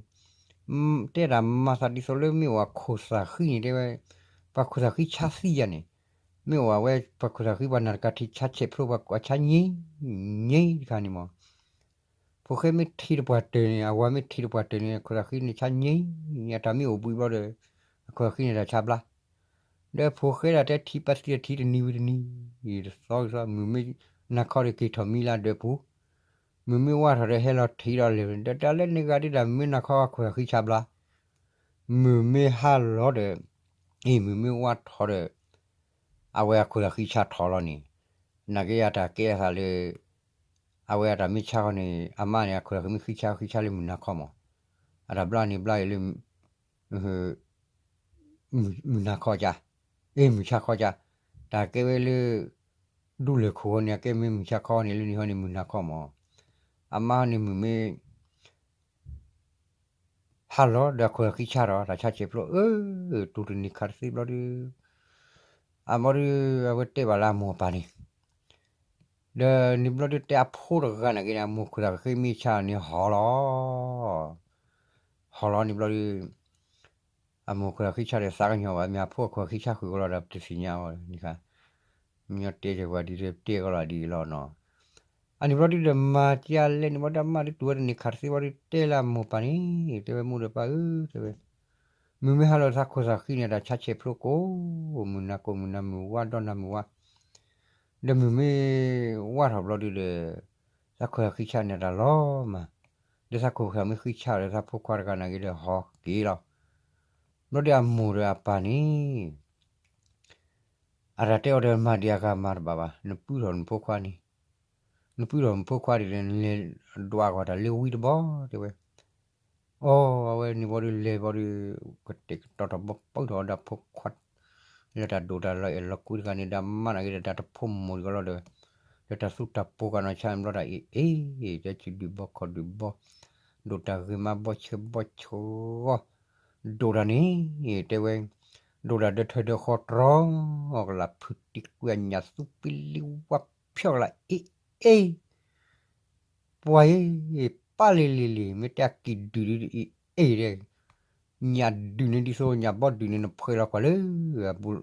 တဲဒၣ်မၤသးဒ်သိးလၢမ့ၢ်အိၣ်အခိၣ်သၣ်ဃံန့ၣ် တဲဝဲ ပှၤခိၣ်သၣ်ဃံဆါသံယၤန့ၣ်, မ့ၢ်အိၣ်အဝဲပှၤခိၣ်သၣ်ဃံပှၤနၢ်တကးထံဆါဆဲးဖျိပှၤကိးဆါညံ ညံတခါန့ၣ်မး, ဖိၣ်ဃဲမ့ၢ်ထံတပှၢ်တၢၢ်န့ၣ် အဝၤမ့ၢ်ထံတပှၢ်တၢၢ်န့ၣ် အခိၣ်သၣ်ဃံန့ၣ်ဆါညံ, အတၢ်မ့ၢ်အိၣ်ဘှံးဘျီဒီး အခိၣ်သၣ်ဃံန့ၣ်တၢ်ဆါဘျါ ဒီးဖိၣ်ဃဲဒၣ်တဲထံပာ်သံတထံတနံၤဝံၤတနံၤ, တသီကသီ မုၢ်မ့ၢ်နၤခီဒီးက့ၤထီၣ်မံလၢဒၢးပူၤ, မုၢ်မ့ၢ်ဝါထီၣ်ဒီးဟဲလီၤထံးဒီးလဲၤ, ဒီးတၢ်လၢန့ၣ်ဂၤဒ်တၢ်မ့ၢ်နၤခီအခိၣ်သၣ်ဃံဆါဘျါ, မုၢ်မ့ၢ်ဟါလီၤဒီး, အ့ၣ် မုၢ်မ့ၢ်ဝါထီၣ်ဒီး, အဝဲအခိၣ်သၣ်ဃံဆါထီၣ်လီၤန့ၣ်, နာ်က့အတၢ်ကဲအသးလၢ အဝဲအတၢ်မ့ၢ်ဆါဃီန့ၣ် အမါန့ၣ် အခိၣ်သၣ်ဃံမ့ၢ်ဃံဆါဃံဆါလၢမုၢ်နၤခီမး, အတၢ်ဘျါန့ၣ်ဘျါအံၤလၢ မုၢ်နၤခီကါ, အ့ၣ် မုၢ်ဆါခီကါ, တၢ်ကဲဝဲလၢ ဒူလၢၢ်ခိၣ်ဃီန့ၣ် အကဲမ့ၢ်မုၢ်ဆါခီန့ၣ် လၢန့ၣ်ဃီန့ၣ်မုၢ်နၤခီမး, အမါန့ၣ်မုၢ်မ့ၢ် ဟါလီၤဒီးအခိၣ်သၣ်ဃံဆါဒီး တၢ်ဆါဆဲးဖျိ အၢ တူၢ်တန့ၢ်ခါတသ့ဘျီဒုး, အဘျီဒုး အဝဲတဲဘၣ်လၢအမိၢ်အပၢ်န့ၣ်, ဒီးန့ၣ်ဘျီဒုးတဲအဖိတဂၤနာ်က့န့ၣ် အမိၢ်ခိၣ်သၣ်ဃံမ့ၢ်ဆါန့ၣ်ဟီလီၤ, ဟီလီၤန့ၣ်ဘျီဒုး အမိၢ်ခိၣ်သၣ်ဃံဆါဒီးသးကညီၤဘၣ် မ့ၢ်အဖိအခိၣ်သၣ်ဃံဆါဃုာ်ကီးလီၤဒီး ပတသ့ၣ်ညါအီၤန့ၣ်ခါ, မညီတဲက့ၤပှၤဒ်တဲကီးလီၤဒ်အံၤလီၤနီၤ, အန့ၣ်ဘျီဒုးဒီးမၤကလဲၣ်န့ၣ်ဘျီဒီး အမါဒုးတူၢ်ဝဲတန့ၢ်ခါတသ့ဘျီဒုး တဲလၢအမိၢ်ပၢ်န့ၣ် တဲဝဲမိၢ်ဒီးပၢ်ဧၢ တဲဝဲ မုၢ်မ့ၢ်ဟါလီၤသးခိၣ်သၣ်ဃံန့ၣ် တၢ်ဆါဆဲးဖျိကိး, မုၢ်နၤကိးမုၢ်နၤမုၢ်ဝါဒီနၤမုၢ်ဝါ, ဒီးမုၢ်မ့ၢ်ဝါထီၣ်ဘျီဒုးဒီး သးခိၣ်သၣ်ဃံဆါန့ၣ်တၢ်လီၤမး, ဒီးသးခိၣ်သၣ်မ့ၢ်ဃံဆါဒီး သးဖိခွါတဂၤနာ်က့ဒီးဟီက့ၤလီၤ, ဘျီဒုးအမိၢ်ဒီးအပၢ်န့ၣ် အတၢ်တဲအီၤဒီးမၤဒံးအဂၤမၤတဘၣ်ဘၣ် နပုၢ်ထီၣ်နဖိခွါန့ၣ်, နပုၢ်ထီၣ်နဖိခွါဒ်လဲၣ် နလဲၤဒွးကွၢ်တၢ်လၢဝံတဘီ တဲဝဲ, အီ အဝဲန့ၣ်ဘျီဒုးလဲၤဘျီဒုး ကတဲာ်ကတီၤထီၣ်ဘီပၢထီၣ်ဝဲဒၣ်ဖိခွါ လၢတၢ်ဒိၣ်တၢ်လီၤအဲၣ်လီၤကွံတဂၤန့ၣ် ဒီးမါနာ်က့ဒီးတၢ်တဖိမိၢ်ဒံးကီးလီၤဒီး, ဒီးတၢ်သူတၢ်ပိၤကနီၤဆါန့ၣ်ဘျီဒၣ်အ့ၣ်အ့ၣ် တဲဆံးဒုၣ်ဘီခီၣ်ဒုၣ်ဘီ, ဒိၣ်တၢ်ဂ့ၤမါဘီဆၢဘီဆိးဂီၤ, ဒိၣ်တၢ်န့ၣ် တဲဝဲ, ဒိၣ်တၢ်ဒီးထၢၣ်ဒီးဃီတြီ ကလၢ်ဖုးတံၢ်ကွံာ်အညၣ်သူပံလံဝါဖျီကလၢ်အ့ၣ်အ့ၣ် ပှၤအံၤ ပၢ်လံၤလံၤလံၤ မ့ၢ်တဲအကံၣ်ဒုၣ်ဒုးအ့ၣ်အ့ၣ်ဒီး, ညၣ်ဒုၣ်န့ၣ်ဒ်သိးညၣ်ဘီဒုၣ်န့ၣ် နဖှဲးလီၤကွၢ်လၢ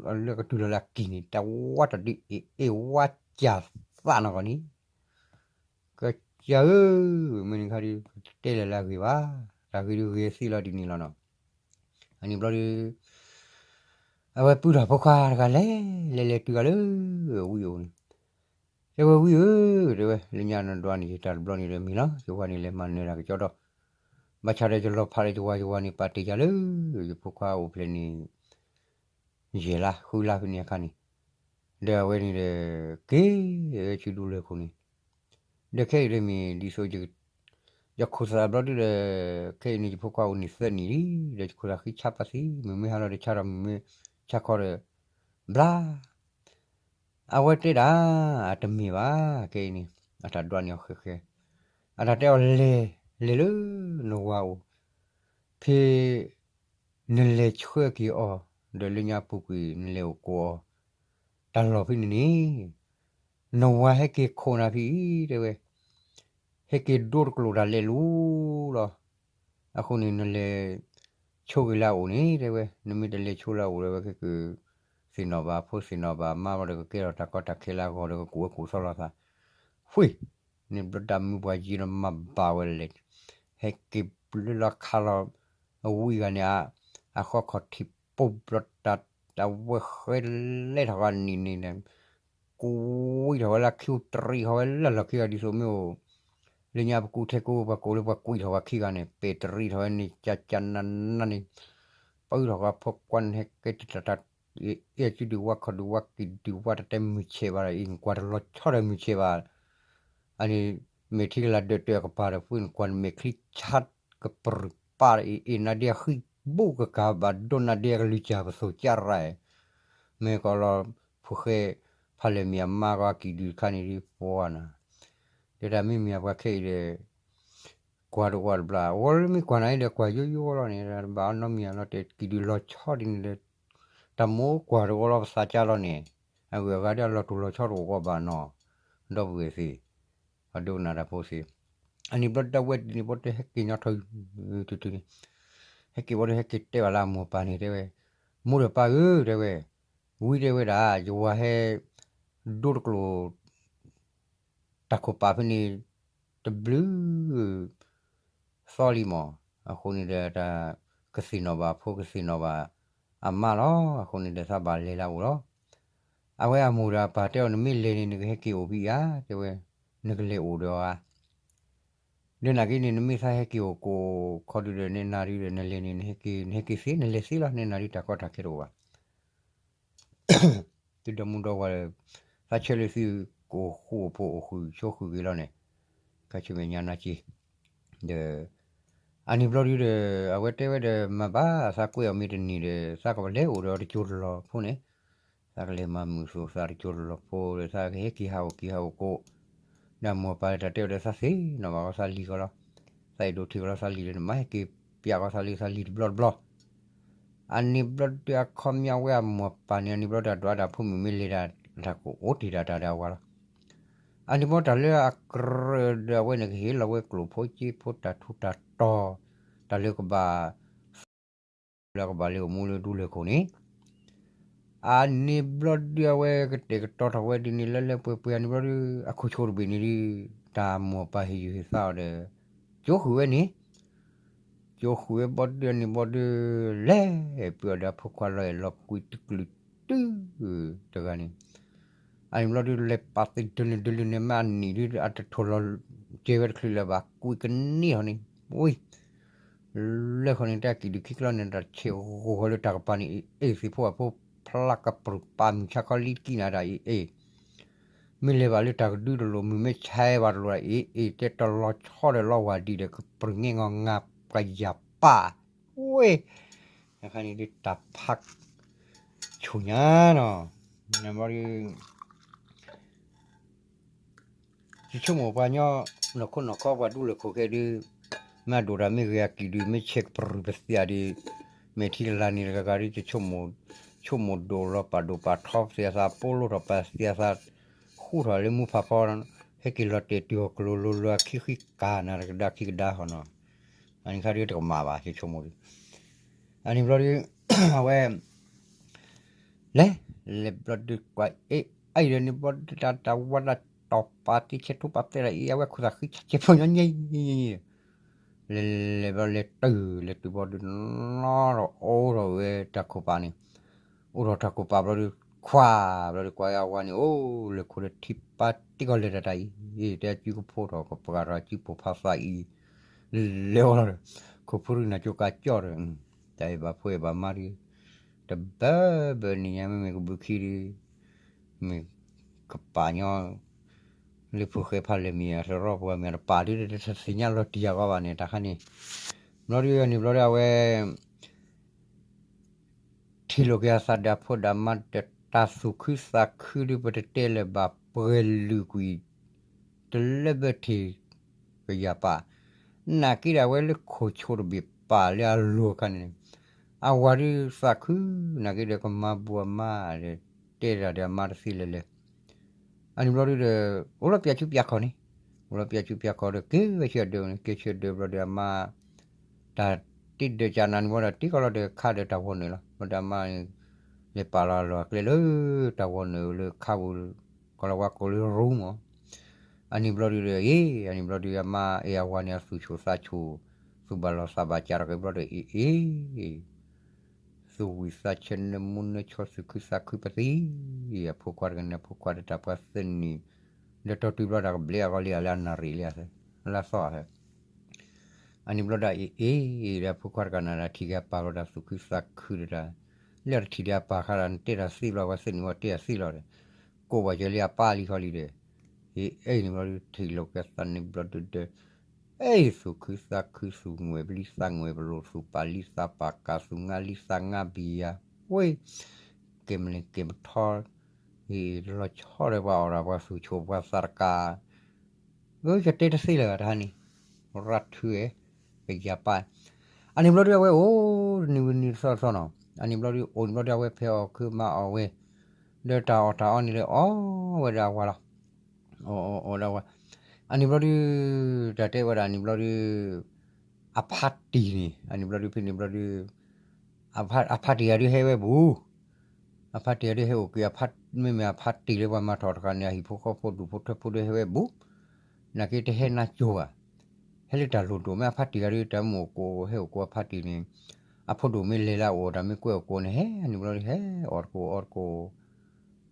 အလၢကတုၤလီၤလၢအကံၣ်န့ၣ် တၢ်ဝါတၢ်ဒုးအ့ၣ်အ့ၣ်ဝါစၢ်သးနီၢ်ကီၢ်န့ၣ်, ကစၢ်ဧၢ, မ့ၢ်န့ၣ်ခါဒုး တဲလၢၤလၢအဂ့ၢ်ဘၣ်, တၢ်ဂ့ၢ်ဒုးဂ့ၤသ့လီၤဒ်န့ၣ်လီၤနီၤ, အန့ၣ်ဘျီဒုး အဝဲပုၢ်ထီၣ်ဖိခွါတဂၤလဲၤ လဲၤလဲၤတုၤဂၤလၢ ဝံအိၣ်န့ၣ်, တဲဝဲဝံဧၢ, တဲဝဲ လၢညါနဒွးန့ၣ် ယတၢ်တဘျီန့ၣ်ဒီးမံၤလီၤ, ယဝၤန့ၣ်လဲၤမၤနၢၤတၢ်ကစီဒီး ဘၣ်ဆၣ်ဒီးယလီၤဖးဒီးယဝၤ, ယဝၤန့ၣ်ပာ်တ့ၢ်ယၤလၢ ယဖိခွါအိၣ်ဖျဲၣ်န့ၣ် ယဲၢ်လါဃုလါဖဲန့ၣ်အခါန့ၣ်, ဒီးအဝဲန့ၣ်ဒီး က့ၤဆူဒူလၢၢ်ခိၣ်န့ၣ်, ဒီးခဲအံၤဒီးမ့ၢ်ဒ်သိး ယခိၣ်သးဘျီဒုဒီး ခဲအံၤန့ၣ် ယဖိခွါအိၣ်န့ၣ်သၢနံၣ်လံ, ဒီးယခိၣ်သးဃံဆါပာ်သံ, မုၢ်မ့ၢ်ဟါလီၤဒီးဆါဒီး မုၢ်မ့ၢ်ဆါခီဒီး ဘျါ အဝဲတဲဒၣ် တမ့ၢ်ဘၣ်, ခဲအံၤန့ၣ် အတၢ်ဒွးန့ၢ်အီၤဃဲဃဲ, အတၢ်တဲအီၤလဲၤ, လဲၤလၢနဝၤအိၣ်, ဖဲနလဲၤဆှၢက့ၤအီၤ ဒီးလၢညါပူၤကွံာ်နလဲၤအိၣ်ကိးအီၤ တၢ်လီၢ်ဖဲန့ၣ်န့ၣ် နဝၤဟဲက့ၤခိးနၤဖဲအံၤ တဲဝဲ, ဟဲက့ၤဒိတကျိာ်တၢ်လဲၤလိၤလီၤ. အဃိန့ၣ် နလဲၤဆိက့ၤလၢအအိၣ်န့ၣ် တဲဝဲ, နမ့ၢ်တလဲၤဆိလၢအအိၣ်ဒီး အဝဲကကသ့ၣ်နီၣ်ဘၣ်အဖိသ့ၣ်နီၣ်ဘၣ်အမါလီၤဒီး ကကဲထီၣ်တၢ်ကီတၢ်ခဲလၢအဂီၢ်ဒီး ကကူၣ်ဝဲကူၣ်သီလီၤသး, ဃ့ န့ၣ်ဘျီတၢ်မုၢ်ပှၢ်ယံၤဒီးမၤဘၣ်ဝဲလဲၣ်, ဟဲက့ၤဘျၢလီၤခါလီၤ အဝံဂၤန့ၣ် အဃီခီၣ်ထံးပိၢ်ဘျီတၢ် တၢ်ဝဲဃဲလဲထီၣ်ဂီၤနံၤန့ၣ် ကွံထီၣ်ဝဲလၢခံ တရံးထီၣ်ဝဲလၢလီၢ်ခံဂၤဒ်သိးမ့ၢ်အိၣ်, လၢညါပကူထဲကိ ပှၤကိးလၢပှၤကွံထီၣ်ဝဲခံဂၤန့ၣ် ပဲာ်တရံးထီၣ်ဝဲန့ၣ် ကၢ်ကၢ်နးနးန့ၣ်, ပၢထီၣ်ဝဲဖိခွါန့ၣ် ဟဲကဲတၢ်တၢ် အဲၣ်စုဒုးဝါခီၣ်ဒုးဝါကံၢ်ဒုးဝါတတဲမုၢ်ဆဲးဘၣ်ဒီးအံၤ နကွၢ်တလီၤဆီဒီးမုၢ်ဆဲးဘၣ် အန့ၣ် မဲာ်ထံကလၤဒၢးတၢၢ်အကပၤဒီး ပှၤန့ၣ်မဲာ်ချံဆါကပြုၢ်ပၢ်ဒီး အ့ၣ်အ့ၣ် နၤဒ့အဃံဘူၣ်ကကၤဘၣ်ဒိ နၤဒ့အကလုၢ်ကၢ်ပသိးကၢ်ရၢ်, မ့ၢ်ကီးလီၤ ဖိဃဲ ဖးလဲၢ်မ့ၢ်အမါကီး အကံၣ်ဒုးတခါန့ၣ်ဒ်ပှၤနၤ, တဲတၢ်မ့မ့ၢ်အပှၤခဲအံၤဒီး ကွၢ်တအိၣ်တဘျီ အဝဲလၢမ့ၢ်ကွၢ်နၤအံၤဒီး ကွၢ်ယိယိလီၤန့ၣ် ဘၣ်အနီတမံၤလီၤ တဲကံၣ်ဒုးလီၤဆီဒ်န့ၣ်ဒီး တၢ်မိၢ်ကွၢ်တအိၣ်လီၤပသးကါလီၤန့ၣ်, အဂုၤအဂၤဒ်အလီၤတူၢ်လီၤဆီတအိၣ်ဘၣ်နီၤ, ဒီပုၢ်ဝဲၢ်သ့ၣ်, အဒိကနၣ်တၢ်ဖိသ့ၣ်, အန့ၣ်ဘျီတၢ်ဝဲဒ်န့ၣ်ဘျီတၢ်ဟဲက့ၤညီထီၣ် တုၤတုၤန့ၣ်, ဟဲက့ၤဘျီတၢ်ဟဲက့ၤတဲဘၣ်လၢအမိၢ်ပၢ်န့ၣ် တဲဝဲ, မိၢ်ဒီးပၢ်ဧၢ တဲဝဲ, ဝံတဲဝဲဒၣ် ယဝၤဟဲ ဒိတကျိာ် တၢ်ခိၣ်ပာ်ဖဲန့ၣ် တဘျုး သီလံမး, အဃိန့ၣ်ဒီးတၢ်ကသ့ၣ်နီၣ်ဘၣ်အဖိကသ့ၣ်နီၣ်ဘၣ်အမါလီၤ, အဃိန့ၣ်ဒီးသးဘၣ်လဲၤလၢအအိၣ်လီၤ. အဝဲအမိၢ်ဒီးအပၢ်တဲအီၤ နမ့ၢ်လဲၤန့ၣ် နကဟဲက့ၤအိၣ်ဖဲအံၤဧါ, တဲဝဲ, နကလဲၤအိၣ်ဒီးအီၤဧါ, ဒီးနာ်က့န့ၣ် နမ့ၢ်သးဟဲက့ၤအိၣ်ကိးခီဒုဒီး နနၤဒုဒီး နလဲၤန့ၣ် နဟဲက့ၤ နဟဲက့ၤသ့ နလဲၤသ့လီၤ, နနၤဒုတၢ်ကီတၢ်ခဲတအိၣ်ဘၣ် သုဒီမူဒီဝၤဒီး သးဆၢလၢသုကအိၣ်ဃူအိၣ်ဖိးအိၣ်ဃုာ်ဆိဃုာ်က့ၤလီၤန့ၣ်, ခါဆူမဲာ်ညါနၤက့ၤ, ဒီး အန့ၣ်ဘျီဒုဒီး အဝဲတဲဝဲဒီး မၤဘၣ်သးကွဲးအီၤမ့ၢ်တန့ၢ်ဒီး သးကလဲၤအိၣ်ဒီးတကၠိတလီၤဖိန့ၣ်, သးကလဲၤမၤမုာ်သူၣ်သးတကၠိတလီၤဖိဒီး သးကဟဲက့ၤဟးအိၣ်က့ၤဟးအိၣ်ကိး ဒီးအမိၢ်အပၢ်တၢ်တဲဝဲဒီး သးသ့ၣ်နီၣ်ဘၣ်ကီးသးလံၤကီးလီၤ, သးအဲၣ်ဒိးထံၣ်ကီးလီၤသးလံၤဒီး နမၤဟဲက့ၤပျးကီးသးလံၤသးလံၤတဘျီတဘျီ အန့ၣ်ဘျီဒုးအခီပညီဝဲအမိၢ်အပၢ်န့ၣ် အန့ၣ်ဘျီတၢ်ဒွးတၢ်ဖိမုၣ်မ့ၢ်လဲၤတၢ် တၢ်ကအိၣ်တ့ၢ်တၢ်တၢ်ဒီးအဝၤလီၤ. အန့ၣ်ဘျီတၢ်လၢအကြၢးဒီးအဝဲန့ၣ်ကဟ့ၣ်လီၤဝဲကျိၣ်ဖိစ့ဖိတၢ်ထူးတၢ်တီၤ တၢ်လၢကဘၣ် လၢကဘၣ်လၢအိၣ်မူလၢဒူလၢၢ်ခိၣ်န့ၣ် အန့ၣ်ဘျီဒုးအဝဲကတဲာ်ကတီၤထီၣ်ဝဲဒ်န့ၣ် လၢလၢပှဲၤပှဲၤအန့ၣ်ဘျီဒုး အခိၣ်ဆိးတဘ့ၣ်န့ၣ်ဒုး တၢ်မိၢ်ပၢ်ဟ့ၣ်ယုၢ်ဟ့ၣ်သးအီၤဒီး ကၠိဃုာ်ဝဲန့ၣ် ကၠိဃုာ်ဝဲဘီဒုးအန့ၣ်ဘီဒုး လဲၤပှ့ၤအီၤဒီးအဖိခွါလီၤအဲၣ်လီၤကွံတကလုာ်တုၤတဂၤန့ၣ် အန့ၣ်ဘျီဒုး လဲၤပာ်သ့ဒုးလၢဒုးလၢန့ၣ် မ့ၢ်အနံၣ်ဒုး အတထိၣ်လီၤကဲဝဲတချုးလၢၤဘၣ် ကွံကန့ၢ်ထီၣ်န့ၣ် ဝံၤ လၢဃီန့ၣ် တၢ်ကံၣ်ဒုးခံကလီန့ၣ် တၢ်ဆဲးဂီၤဃီလၢတၢ်ကပၤန့ၣ် အ့ၣ်သ့ၣ်ဖိအဖိဖျါကပြုၢ်ပာ်မုၢ်ဆါခီလံတကံၢ်နၤဒၣ်အ့ၣ်အ့ၣ် မ့ၢ်လဲၤဘၣ်လၢတၢ်ကဒုတလိၣ် မုၢ်မ့ၢ်ဆါဘၣ်တလိၣ်ဒၣ်အ့ၣ်အ့ၣ် တဲတလီၤဆီဒီးလီၤဝၤဒံးဒီး ကပြုၢ်ငဲၢ်ငီၢ်ငါပှၤယၢ်ပၢ် ဝ့ၢ် အခါန့ၣ်ဒုးတၢ်ဖးဆူၣ်ညါနီၤ နဘီဒုး ယဆိကမိၣ်ပှၤညီ နီၢ်ခိနီၢ်ခီပှၤဒူလၢၢ်ခိၣ်ခဲဒုး မ့ၢ်အဒိၣ်တၢ်မ့ၢ်ဂ့ၤအကံၣ်ဒုး မ့ၢ်ဆဲးကပြုၢ်ပသံးဒုး မဲာ်ထံကလၤန့ၣ်တဂၤဂၤဒုး ယဆိကမိၣ် ဆိကမိၣ်ဒိၣ်လီၤပာ်ဒိၣ်ပာ်ထီပသံးအသး ပိလိထီၣ်ပသံးအသး ဃူထီၣ်လၢမူဖးဖီ ဟဲက့ၤလီၤတဲာ်တုၤအီၤကလိၤလိၤလၢအခံဃံကၤနၤတကဒါခံကဒါဟီနီၤ အန့ၣ်ခါဒုးတကမၣ်ဘၣ် ယဆိကမိၣ်ဒုး အန့ၣ်ဘျီဒုး အဝဲ လဲၤ လဲၤဘျီဒုးကွၢ်အ့ၣ် အံၤဒီးန့ၣ်ဘျီဒုး တၢ်တၢ်ဝါတၢ်တီၢ်ပာ်တံၤဆဲးထူပာ်သဲဒၣ်အံၤ အဝဲခိၣ်သးဃံဆဲးဖိညီညီ လဲၤလဲၤဘျီလဲၤတုၤ လဲၤတုၤဘျီဒုး နီၣ်ထီၣ်အိၣ်ထီၣ်ဝဲတၢ်ခိၣ်ပာ်န့ၣ် အိၣ်ထီၣ်တၢ်ခိၣ်ပာ်ဘျီဒုး ခွါဘျီဒီးကွၢ်အဝၤန့ၣ် အိၣ်လၢခိၣ်ဒီးထံၣ်ပာ်တံၢ်ကီၢ်လဲၤတၢ်တၢ်အံၤ တဲအစုကဖိထီၣ်ကပှၤထီၣ်အစုပိာ်ဖးသးအံၤ လဲၤအီၤလီၤဒီး ခိၣ်ဖိဒုးနၤကၠိကါကၠီၣ်ဒီး တၢ်အဲၣ်ဘၣ်ဖိအဲၣ်ဘၣ်မါဒီး တဘၢဘၢနံၤညါမ့မ့ၢ်ကဘုးခံဒီး မ့ၢ်ကပာ်ညီ လၢဖိၣ်ဃဲဖးလဲၢ်မံၤအတရီပှၤမ့ၢ်တပာ်ဒုးတသ့ၣ်ညါလီၤတံၢ်အဂီၢ်ဘၣ်န့ၣ် တၢ်ခါန့ၣ် ဘျီဒုးအန့ၣ်ဘျီဒုးအဝဲ ထံၣ်လိာ်က့ၤအသးဒီးအဖိဒီးအမါဒီးတၢ်သူၣ်ခုသးခုဒုး ပတတဲလၢၤဘၣ်ပှဲၤလုာ်ကွံာ် တလၢဘၢထံၣ်ကယၤပာ်, နာ်က့ဒီးအဝဲလၢခိၣ်ဆိတဘ့ၣ်ပာ်လၢအလိၤအခါန့ၣ် အဝၤဒုးသးခု နာ်က့ဒီးကမၤဘူၣ်အမါဒီး တဲတၢ်ဒီးအမါတသ့လၢၤလၢၤ အန့ၣ်ဘျီဒုးဒီး အိၣ်လီၤပျးဆူပျးခီန့ၣ်, အိၣ်လီၤပျးဆူပျးခီဒီး က့ၤဝဲဆူအဒၢးန့ၣ် က့ၤဆူအဒၢးဘျီဒီးအမါ တၢ်တ့ဒၢးကနၤန့ၣ်ဘျီဒီး တ့ကီးလီၤဒီးခါဒီးတၢ်ဝီနုာ်လီၤ. ဘျီဒီးအမါန့ၣ် လဲၤပာ်လီၤအလီၢ်အကျဲလၢတၢ်ဝီနုာ်လၢခါပူၤ ကီၤလၤဝါကိးလၢ room မး, အန့ၣ်ဘျီဒုးဒီး အ့ အန့ၣ်ဘျီဒုးအမါအဲၣ်အဝၤန့ၣ် အသူၣ်ဆူၣ်သးဆူၣ် သူၣ်ဘၣ်လီၤသးဘၣ်စးထီၣ်က့ၤဘျီဒီး အ့ အ့ သူၣ်ဝံၣ်သးဆၢနၢမူနၢဆှီသူၣ်ခုသးခုပသံ, အဖိခွါတဂၤန့ၣ် အဖိခွါဒီးတၢ်ပှၤသၢနံၣ်, ဒီးတီတုၤဘျီတၢ်ကဘျဲအဂီၢ်လံ အလၢအနၣ်ရံၣ်လံ လၢအသီၣ်ဧါ အန့ၣ်ဘျီဒီးအ့ အ့ ဒီးအဖိခွါတဂၤန့ၣ်ဒီးထံၣ်က့ၤအပၢ်ဘျီဒီးသူၣ်ခုသးခုဒီးတၢ်, လၢတထံၣ်ဒီးအပၢ်ခါဒီး နတဲတၢ်သ့ဘျီ ပှၤသၢနံၣ်ဝဲတဲတၢ်သ့လီၤဒီး, ကိးဘၣ်ကၢၤလံအပၢ်လံခီလံဒီး, အ့ အ့ န့ၣ်ဘျီဒုးထံၣ်လိာ်က့ၤသးန့ၣ်ဘျီဒုးဒီး အ့ သူၣ်ခုသးခု သူၣ်ငွဲၣ်လံသးငွဲၣ်ပလိာ် သူၣ်ပာ်လံသးပာ်ကၤ သူၣ်ငါလံသးငါဘံယၤ, ဝ့ က့ၤမလ့ၤက့ၤမထီ, လီၤဆီဒီးပှၤအီၣ်ဒီးပှၤသူၣ်ဆိၣ်ပှၤသးတကး, အၢ ယတဲတသ့လၢၤဘၣ်တဟါန့ၣ်, ရၤထုအဲ ကယၤပၢ်, အန့ၣ်ဘျီဒုးအဝဲအိၣ်တနံၤဝံၤနံၤတသီတသီနီၤ, အန့ၣ်ဘျီဒုးအိၣ်န့ၣ်ဘျီဒုးအဝဲဖဲအီၣ်ခုမၤအီၣ်ဝဲ, ဒီးတၢ်အီၣ်တၢ်အီန့ၣ်လၢအီၣ်ဝဲဒၣ်အဝၤလီၤ. အီၣ်အီၣ်အီၣ်ဒၣ်ဝဲ, အန့ၣ်ဘျီဒုး တၢ်တဲဝဲဒၣ်အန့ၣ်ဘျီဒုး အဖါတံၢ်န့ၣ် အန့ၣ်ဘျီဒုးဖဲန့ၣ်ဘျီဒုး အဖါတံၢ်ဂၤဒုးဟဲဝဲဘူး, အဖါတံၢ်ဂၤဒုးဟဲအိၣ်က့ၤ မ့မ့ၢ်အဖါတံၢ်လၢပှၤမၤထီၣ်တဂၤန့ၣ် အဟံၣ်ဖိဃီဖိဒူၣ်ဖိထၢဖိဒုးဟဲဝဲဘူး, နာ်က့တဟဲနါစိၤဘၣ်, ဟဲလၢတၢ်လိၣ်ဒိၣ်မ့ၢ်အဖါတံၢ်ဂၤဒုး တၢ်မ့ၢ်အိၣ်ကိးဟဲအိၣ်ကိးအဖါတံၢ်န့ၣ်, အဖိဒိၣ်မ့ၢ်လဲၤလၢအအိၣ်တၢ်မ့ၢ်ကွဲအိၣ်ကိးန့ၣ် ဟဲန့ၣ်ဘျီဒုးဟဲအီၣ်တကိးအီတကိး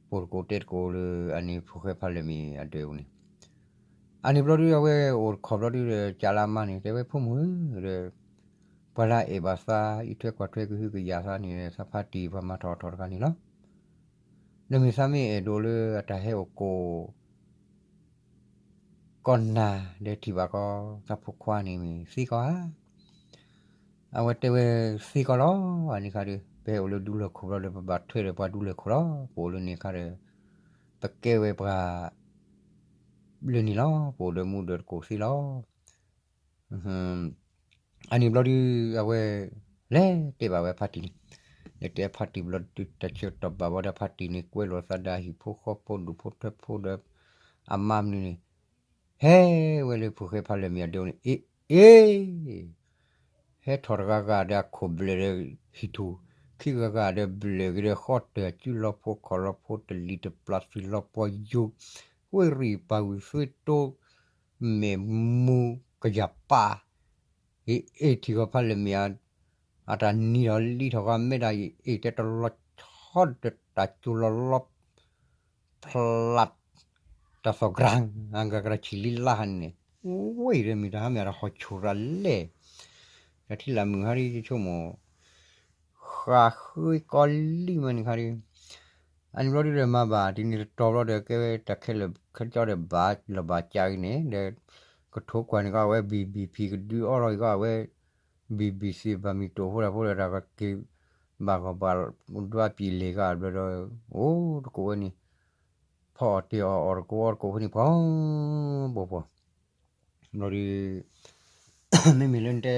ပိာ်တကိးတဲတကိးလၢအန့ၣ်ဖိၣ်ဃဲဖးလဲၢ်မံၤအဒၢးပူၤန့ၣ်, အန့ၣ်ဘျီဒုးအဝဲအိၣ်တခီဘျီဒုးဒီး ကးလၢအမါန့ၣ် တဲဝဲဖိမုၣ်ဧၢဒီး ပှၤလၢအအဲၣ်ဘၣ်သး အံးထွဲကွၢ်ထွဲကဟုကယာ်သးန့ၣ် သးဖါတံၢ်ပှၤမၤထီၣ်ထီၣ်တဂၤန့ၣ်လီၤ. ဒီးမ့ၢ်သးမ့ၢ်အဲၣ်ဒိးလၢအတၢ်ဟဲအိၣ်ကိး ကီၢ်နၤဒီးထံၣ်ဘၣ်ကီး သးဖိခွါန့ၣ်မ့ၢ်သံကီးဧါ, အဝဲတဲဝဲသံကီးလီၤ. အန့ၣ်ခါဒီး ပဟဲအိၣ်လၢဒူလၢၢ်ခိၣ်ဘျီဒီး ပဘၣ်ထွဲဒီးပှၤဒူလၢၢ်ခိၣ်လီၤ. ပအိၣ်လၢန့ၣ်အခါဒီး ပကဲဝဲပှၤလၢန့ၣ်လီၤ. ပအိၣ်ဒီးမူဒီးတကိးသ့လီၤ. အန့ၣ်ဘျီဒုး အဝဲ လဲၤတဲဘၣ်ဝဲဖါတံၢ်န့ၣ်, လဲၤတဲဖါတံၢ်ဘျီဒုး တၢ်ဆၢကတီၢ်ဘၣ်ဘၣ်ဒီး ဖါတံၢ်န့ၣ် ကွဲလိာ်သးဒီးဟံၣ်ဖိဃီဖိဒူၣ်ဖိထၢဖိဒီး အမါမနုၤန့ၣ် ဟဲဝဲလၢဖိၣ်ဃဲဖးလဲၢ်မံၤအဒၢးန့ၣ် အ့ အ့ ဟဲထီၣ်တဂၤဂၤဒီးအခိၣ်ဘျၢၣ်ဒီးဟံၣ်ထူၣ်, ခံဂၤဂၤဒီးဘျၢၣ်က့ၤဒီးဃီတၢၢ်စုလီၤဖိခီၣ်လီၤဖိ တလံၤတပျၢ်သွံၣ်လီၤပှီၢ်ယိာ်, ဝ့ၢ်ရံၣ်ပာ်ဝံၤသွ့တိ မဲာ်မူကယၤပၢ်, အ့ အ့ ထံၣ်ဂီၤဖးလဲၢ်မံၤ အတၢ်နံၤထီၣ်လံထီၣ်ဂီၤမဲာ်ဒၣ်အံၤ အ့ တဲတလီၤဆီဒီးတၢ်ကၠိလီၤလီၤ ဖျး တၢ်သီၣ်ကြၢ် အဂၤကရၢၢ်ဆံၣ်လံလါဟါန့ၣ်, ဝဲအံၤဒီးမ့ၢ်တၢ်ဟါမ့ၢ်အတၢ်ဟီၣ်ဆူၣ်ရၤလဲၣ်, တၢ်ထံၣ်လၢမုၢ်ဟါဒီးယဆိကမိၣ် ဃးဃုကီလံမ့ၢ်န့ၣ်ခါဒီး, အန့ၣ်ဘျီဒုးဒီးမၤဘၣ် တနံၤတတီၤဘျီဒီး ကဲဝဲတၢ်ခဲလၢာ်ခဲကၠီဒီးဘၣ်လီၤဘၣ်ကးဂ့ၤန့ၣ် ဒီး ကထိခွါန့ၣ်ကီးဝဲ ဘံၣ်ဘံၣ်ဖံးကဒုအီၣ်လီၤကီးဝဲ ဘံၣ်ဘံၣ်စံးဘၣ်မံၤတိာ်ဖိတၢ်ဖိဒီး တၢ်ကက့ၤဘၣ်ဂီၢ်ဘၣ်ဒွးပံာ်လ့ၤကီးဘျီဒီး အိၣ်တကိးဝဲန့ၣ် ဖီအီၣ်တ့ၢ်အီၣ်အီၣ်တကိးအီတကိးဖိန့ၣ် ပှၤပိာ်ပှီၢ် ဘျီဒုး မ့မ့ၢ်လၢနတဲ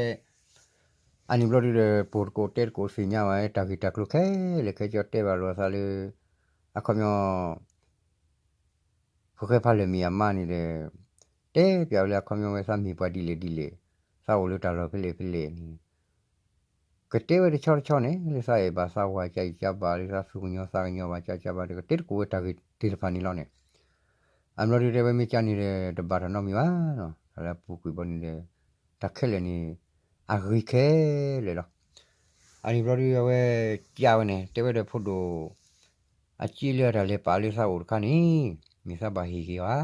အန့ၣ်ဘျီဒုးဒီး ပိာ်တကိးတဲတကိးသ့ၣ်ညါဘၣ် တၢ်ဂ့ၢ်တၢ်ကျိၤခဲလၢာ်ခဲဆ့တဲဘၣ်လိာ်သးလၢ အခီပညီ ဖိၣ်ဃဲဖးလဲၢ်မံၤအမါန့ၣ်ဒီး တဲပျးဝဲလၢအခီပညီဝဲ သးမ့ၢ်ပှၤဒ်လဲၣ်ဒ်လဲၣ်, သးအိၣ်လၢတၢ်လီၢ်ဖဲလဲၣ်ဖဲလဲၣ်န့ၣ် ကတဲဝဲတဆီတဆီန့ၣ် လၢသးအဲၣ်ဘၣ်သးဝၤကၢ်အံၤကၢ်ဘၣ် လၢသးသူၣ်ကညီၤသးကညီၤဘၣ်ကၢ်ကၢ်ဘၣ်ဒီး ကတဲတကိးဝဲတၢ်ဂ့ၢ်သ့ၣ်တဖၣ်န့ၣ်လီၤန့ၣ်, အဘျီဒုးတဲဝဲမ့ၢ်ကၢ်န့ၣ်ဒီး တဘၣ်တၢ်နီတမံၤဘၣ်နီၤ, တၢ်လၢအပူၤကွံာ်ဘီန့ၣ်ဒီး တၢ်ခဲလၢာ်န့ၣ် အဂ့ၤခဲလၢာ်လီၤ. အန့ၣ်ဘျီဒုးအဝဲကၢ်ဝဲန့ၣ် တဲဝဲဒီးဖိဒိၣ် အစ့လၢအတၢ်လဲၤပာ်လၢသးအိၣ်တခါန့ၣ် မ့ၢ်သးဘၣ်ဟ့ၣ်က့ၤဧါ.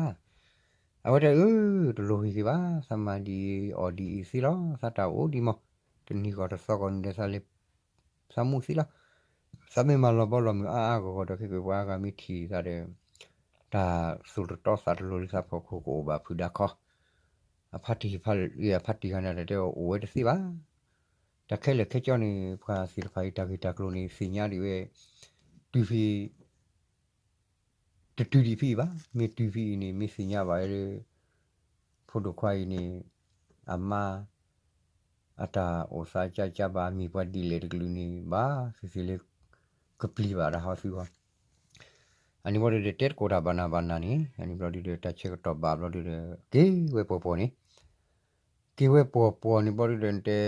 အဝဲတဲအၢ တလိၣ်ဟ့ၣ်က့ၤဘၣ်, သးမၤဒ်အံၤအီၣ်ဒ်အံၤသ့လီၤ, သးတၢ်အိၣ်ဒံးမး, တနံၤဂီၢ်တသီဂီၢ်န့ၣ်ဒီး သးလဲၤ သးမူသ့လီၤ. သးမ့ၢ်မၤလီၤဘီလီၤမုၢ်အါအါဂီၢ်ဂီၢ်ဒီး ခဲကပှၤဂၤမ့ၢ်ထံၣ်သးဒီး တၢ်သူၣ်တတီသးတလိၤလၢသးဖီခိၣ်ကအိၣ်ဘၣ်ဖုးဒါခီ, အဖါတံၢ်ဖါလၢအဖါတံၢ်ဂၤန့ၣ်ဒီးတဲအီၤအိၣ်ဝဲတသ့ဘၣ်. တၢ်ခဲလၢာ်ခဲကၠီန့ၣ် ပှၤသ့ၣ်တဖၣ်အံၤတၢ်ဂ့ၢ်တၢ်ကျိၤန့ၣ် သ့ၣ်ညါဒံးဝဲ, တုၤဖဲ တတုၤဒံးဖဲအံၤဘၣ်, မ့ၢ်တုၤဖဲအံၤန့ၣ် မ့ၢ်သ့ၣ်ညါဘၣ်လၢ ဖိဒိၣ်ခွါအံၤန့ၣ် အမါ အတၢ်အိၣ်သးကၢ်ကၢ်ဘၣ် အမံၤပှၤဒ်လဲၣ်တကလုာ်န့ၣ် ဘၣ်သ့ၣ်သ့ၣ်လၢ ကပျံၤဘၣ်တၢ်ဟီသုဂီၢ်. အန့ၣ်ဘျီဒုဒီး တဲတကိးတၢ်ဘၣ်နၤဘၣ်နၤန့ၣ် အန့ၣ်ဘျီဒုဒီး တၢ်ဆၢကတီၢ်ဘၣ်ဘျီဒုဒီး က့ၤဝဲပှီၢ်ပှီၢ်န့ၣ် က့ၤဝဲပှီၢ်ပှီၢ်န့ၣ်ဘျီဒုဒီး နတဲ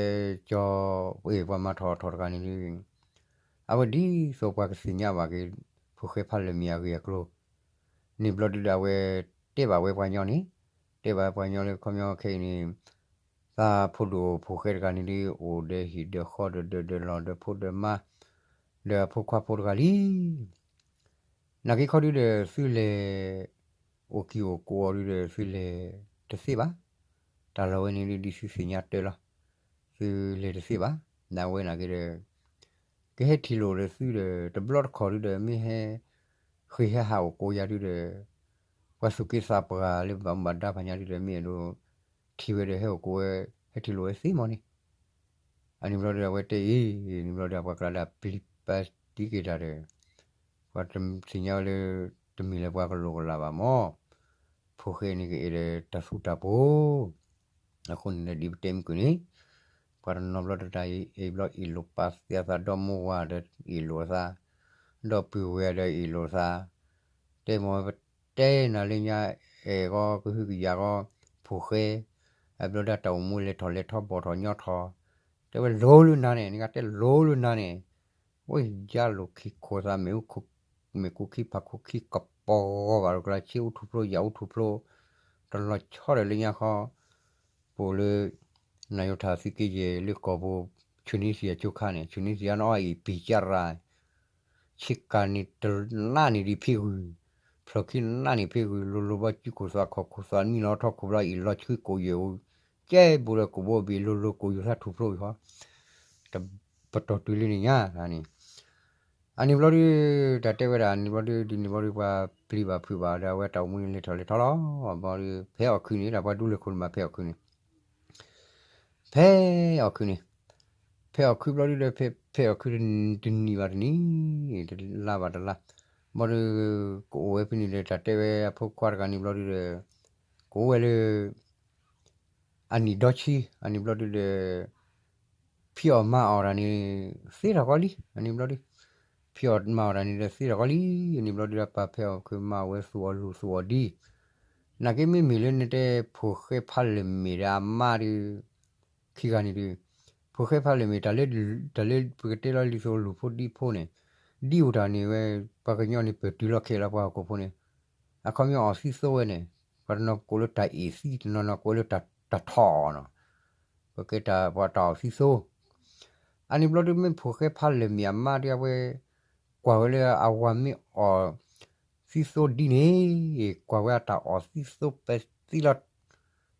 ကၠီ ပှၤမၤထီၣ်ထီၣ်တဂၤန့ၣ်ဒု အဝဲဒ်သိးပှၤကသ့ၣ်ညါဘၣ်က့ၤ ဖိၣ်ဃဲဖးလၢာ်မ့ၢ်အဂ့ၢ်အကျိၤ န့ၣ်ဘျီဒုဒီး အဝဲတဲဘၣ်ဝဲပှၤညီန့ၣ်, တဲဘၣ်ပှၤညီလၢခီပညီခဲအံၤန့ၣ် သးဖိဒိၣ်ဖိၣ်ဃဲတဂၤန့ၣ်ဒု အိၣ်ဒီးဟံၣ်ဒီးဃီဒီးဒၢးဒီးလီၢ်ဒီးဖိဒီးမါ ဒီးအဖိခွါဖိတဂၤလံ. နာ်က့ခီဒုဒီး သုလဲၤ အိၣ်ကံၢ်အိၣ်ကိးအီၤဒုဒီး သုလဲၤတသ့ဘၣ်. တၢ်လီၢ်ဝဲန့ၣ်ဒု ဒ်သုသ့ၣ်ညါတၢ်လီၤ. သုလဲၤတသ့ဘၣ်. နဝဲနာ်က့ဒီး ကဟဲထံၣ်လိာ်ဒီးသုဒီး တဘျီတခီၣ်ဒုဒီး မ့ၢ်ဟဲ ဃ့ၢ်ဟဲဟးအိၣ်ကိးယၤဒုဒီး ပှၤသူၣ်က့သးပှၢ်လၢဘၣ်မူဘၣ်ဒါဖးညါဒုဒီး မ့ၢ်အဲၣ်ဒိး ထံၣ်ဝဲဒီးဟဲအိၣ်ကိးဝဲ ဟဲထံၣ်လိာ်ဝဲသ့မီၢ်န့ၣ် အန့ၣ်ဘျီဒီး အဝဲတဲအံၤ န့ၣ်ဘျီဒီး ပှၤကလၤဒၣ်ပျံၤပာ်တံၢ်က့ၤတၢ်ဒီး ပှၤတသ့ၣ်ညါဝဲလၢ တမ့ၢ်လၢပှၤကလိာ်ကလၤဘၣ်မီၢ် ဖိၣ်ဃဲန့ၣ်ကအဲၣ်ဒီးတၢ်သူၣ်တၢ်ပိၤ အဃိန့ၣ်ဒီး ဒ်ပတဲမုၢ်ကွံာ်န့ၣ် ပှၤတနီၤဘျီတၢ်အံၤ အ့ၣ်ဘျီအ့ၣ်လိာ်ပာ်သး ဒီမါဝၤဒီးအ့ၣ်လိာ်အသး ဒီပုၢ်ဝဲၢ်ဒီးအ့ၣ်လိာ်သး တဲမီၢ် ပတဲနၤလၢညါ အဲၣ်ဂီၢ်ကဟုကယာ်ဂီၢ် ဖိၣ်ဃဲ အဘျီဒၣ်တၢ်အိၣ်မူလဲၤထီၣ်လဲၤထီဘီၣ်ထီၣ်ညီထီၣ် တဲဝဲလိၤလၢနၤန့ၣ် နကတဲလိၤလၢနၤန့ၣ် ဝဲယါလိာ်ခံခိၣ်သး မ့ၣ်အူခိၣ် မ့ၣ်ကူခံဖးခိၣ်ခံကပီၤဂီၤဘၣ်ဒီး ကလါဆ့အိၣ်ထူၣ်ဖျိ ယၣ်အိၣ်ထူၣ်ဖျိ တလီၤဆီဒီးလၢညါဃီ ပအိၣ်လၢ နၢ်ယိၤထၣ်သုးက့ယဲၢ်လၢကီၢ်ပူၤ ဆူၣ်နံၤသံၣ်အကၠိခါန့ၣ် ဆူၣ်နံၤသံၣ်အနီၢ်အံၤ ပံၤကၢ်ရၤ ဆ့ကၤန့ၣ်တနးန့ၣ်ဒံးဖ့ဂုၢ်, ဖျီၣ်ခံနးန့ၣ်ဖ့ဂုၢ် လိၤလိၤဘျီ စုခိၣ်သွးခိၣ်ခိၣ်သွးနံၣ်လီၤထီၣ်ခိၣ်ဘျီအံၤ လီၤဆှံကိၣ်ယဲၢ်အိၣ် ကဲဘူးဒီးကိၣ်ဘိဘ့ၣ် လိၤလိၤကိၣ်ယိၤသးထူၣ်ဖျိအံၤဟီ တပတီၢ်တုၤလံန့ၣ်ညါန့ၣ် အန့ၣ်ဘျီဒု တၢ်တဲဝဲဒၣ်န့ၣ်ဘျီဒု ဒ်န့ၣ်ဘျီဒု ပှၤပျံၤဘၣ်ဖုးဘၣ်ဒီး အဝဲတၢ်အိၣ်မူန့ၣ်လဲၤထီၣ်လဲၤထီလီၤ. ဘျီဒု ဖဲအီၣ်ခုးန့ၣ် ဒၣ်ပှၤဒူလ့ၣ်ခိၣ်န့ၣ်ဘၣ် ဖဲအီၣ်ခုးန့ၣ် ဖဲအီၣ်ခုးန့ၣ် ဖဲအီၣ်ခုးဘျီဒုဒီး ဖဲအီၣ်ခုးတနံၤဘၣ်တနံၤ တလါဘၣ်တလါ ဘျီဒု ကအိၣ်ဝဲဖဲန့ၣ်ဒီး တၢ်တဲဝဲအဖိခွါတဂၤန့ၣ်ဘျီဒုဒီး ကအိၣ်ဝဲလၢ အနံၣ်ဒီဆံ အန့ၣ်ဘျီဒုဒီး ဖံးအီၣ်မၤအီၣ်တၢ်န့ၣ် သ့ထီၣ်ကီလံ အန့ၣ်ဘျီဒု ဖံးအီၣ်မၤအီၣ်တၢ်န့ၣ်ဒီး သ့ထီၣ်ကီလံ အန့ၣ်ဘျီဒုဒီး ပာ်ဖဲအီၣ်ခုးမၤဝဲသူၣ်အီၣ်လူၢ်သူၣ်အီၣ်ဒံ နာ်က့မ့မ့ၢ်လၢနတဲဖိၣ်ဃဲဖးလၢာ်မ့ၢ်ဒီးအမါဒု ခံဂၤန့ၣ်ဒု ဖိၣ်ဃဲဖးလၢာ်မ့ၢ် တၢ်လၢ တၢ်လၢပကတဲလီၤလံာ်သိၣ်လူၢ်ဖိဒံဖိန့ၣ် ဒ်အိၣ်တၢ်န့ၣ်ဝဲ ပှၤကညီန့ၣ် ပတုၤလီၤခဲလၢာ်ပှၤဟီၣ်ခိၣ်ဖိန့ၣ် အခီပညီအီၣ်သံသိဝဲန့ၣ် ပှၤတနီၤကိးလၢတၢ်အ့ၣ်သံ တနီၤနီၤကိးလၢတၢ်ထီၣ်အီၣ်နီၤ ပကဲတၢ်ပှၤတၢ်အီၣ်သံသိ အန့ၣ်ဘျီဒုမ့ၢ်ဖိၣ်ဃဲဖးလၢာ်မ့ၢ်အမါဒုအဝဲ ကွၢ်ဝဲလၢအဝၤမ့ၢ်အီၣ် သံသိဒ်န့ၣ် ကွၢ်ဝဲအတၢ်အီၣ်သံသိပသံလီၤ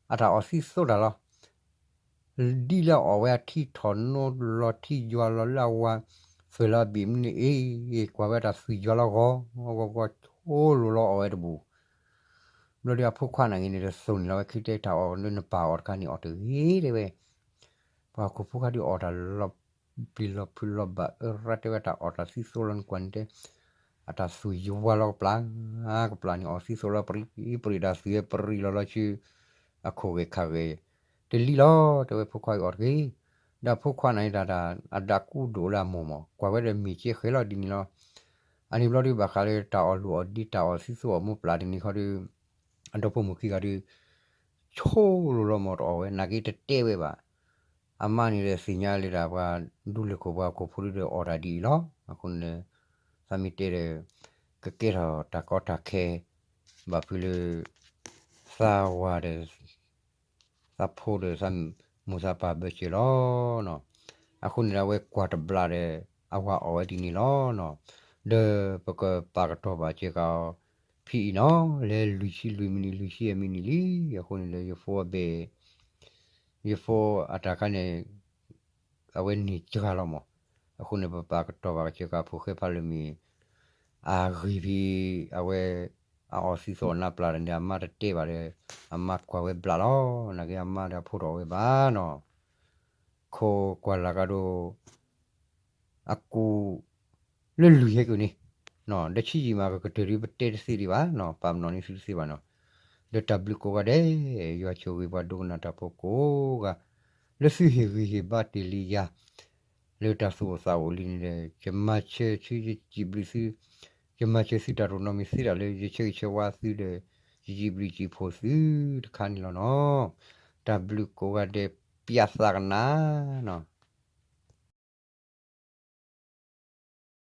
အတၢ်အီၣ်သံသိတၢ်လီၤ ဒ်လၢအအီၣ်ဝဲအထံထီၣ်နိလီၤထံယွၤလီၤလၢအဝၤ သွဲၣ်လီၤအဘ့ၣ်မနုၤအ့ၣ် ကွၢ်ဝဲတၢ်သွံၣ်ယွၤလီၤဂီၤဂီၤဂီၤဆိလိၤလီၤအီၣ်ဝဲတဘူၣ် ဘျီဒုအဖိခွါန့ၣ်ဂ့ၤန့ၣ် တသိၣ်န့ၣ်လီၤဝဲခံတဲတၢ်အီၣ်လၢနပၢ်အီၣ်တခါန့ၣ်အီၣ်တဂ့ၤတဲဝဲ ပှၤဟီၣ်ခိၣ်ဖိခါဒုးအီၣ်တၢ်လီၤပျံၤလီၤဖုးလီၤဘၣ်အၢရၣ်တဲဝဲတၢ်အီၣ်တၢ်သံသိလီၤနကွၢ်န့ၣ်တဲ အတၢ်သွံၣ်ယွၤလီၤကပျၢ် ကပျၢ်န့ၣ်အီၣ်သံသိလီၤပရံပရံ တၢ်သွံၣ်ဝဲပရံလီၤလီၤဆူ အခိၣ်ဂဲၤခးဂဲၤ တလံလီၤ တဲဝဲဖိခွါအံၤအီၣ်တဂ့ၤ ဒီးဖိခွါန့ၣ်တၢ်တၢ် အဒၣ်ကူဒိၣ်လၢအမိၢ်မး ကွၢ်ဝဲဒီးမ့ၢ်ကဲဃဲလီၤဒ်န့ၣ်လီၤ အန့ၣ်ဘျီဒုးဘၣ်ဃးလၢတၢ်အီၣ်လူၢ်အီၣ်ဒံတၢ်အီၣ်သံသိအီၣ်မိၢ်ပျၢ်တနံၤခီဒုး အဒီဖိမိၢ်ခံဂၤဒုး ဆိလိၤလီၤမးတအီၣ်ဝဲ နာ်က့တတဲဝဲဘၣ် အမါန့ၣ်ဒီးသ့ၣ်ညါလၢတၢ်ပှၤဒူလ့ၣ်ခိၣ်ပှၤဟီၣ်ခိၣ်ဖိဒုးဒီးအီၣ်တၢ်ဒ်အံၤလီၤ အဃိန့ၣ် သးမ့ၢ်တဲဒီး ကကဲထီၣ်တၢ်ကီတၢ်ခဲ ဘၣ်ဖုးလၢ သးဝၤဒီး သးဖိဒီးသးမိၢ်သးပၢ်ဘၢစၢၤလီၤနီၤ အဃိန့ၣ်ဒီးအဝဲကွၢ်တဘျီဒီး အဝၤအီၣ်ဝဲဒ်န့ၣ်လီၤနီၤ ဒီးပကပာ်ကတီၢ်ဘၣ်စ့ၢ်ကီးအီၤ ဖဲအံၤနီၤ လဲၤလွံၢ်ဆံလွံၢ်မံးနံး လွံၢ်ဆံယဲၢ်မံးနံးလံ. အဃိန့ၣ်ဒီး ယဖိအဘဲၣ် ယဖိအတၢ်ခါန့ၣ် အဝဲန့ၢ်စှၤလီၤမး. အဃိန့ၣ် ပပာ်ကတီၢ်ဘၣ်ကစၢ်ကဖိၣ်ဃဲဖးလၢမ့ၢ် အဂ့ၢ်ဖဲ အဝဲ အအီၣ်သံသီၣ်နါပျၢ်တၢ်န့ၣ် အမါတတဲဘၣ်ဒီး အမါကွၢ်ဝဲဘျးလီၤ. နာ်က့အမါဒီးအဖိတအိၣ်ဝဲဘၣ်နီၤ. ခိးကွၢ်လၢ်ကဒီး အကူ လၢလွံၢ်ဟဲက့ၤန့ၣ် ဒီးဆံးယံာ်မးကကတၢၢ်ဒ်ပတဲတသ့ဒံးဘၣ်နီၤ, ပာ်ပနီၣ်န့ၢ်သုတသ့ဘၣ်နီၤ. ဒီးတၢ်ဘျုးကိးဂၤဒဲး ယွၤဆိၣ်ဂ့ၤပှၤဒိကနၣ်တၢ်ဖိကိးဂၤ လၢသုဟ့ၣ်ဂံၢ်ဟ့ၣ်ဘါတ့ၢ်လံယၤ လၢတၢ်သူၣ်အိၣ်သးအိၣ်လံန့ၣ်ဒီး ယမၤစၢၤသု ယစံးဘျုးသု, ယမၤစၢၤသုတၢ်တအိၣ်နီတမံၤသ့ဒၣ်လၢ ယဆၢဂ့ၤဆၢဝါသုဒီး ယစံးဘျုးစံးဖှိၣ်သုတခါန့ၣ်လီၤနီၤ. တၢ်ဘျုးကိးဂၤဒဲး ပၠးသးကနၣ်နီၤ.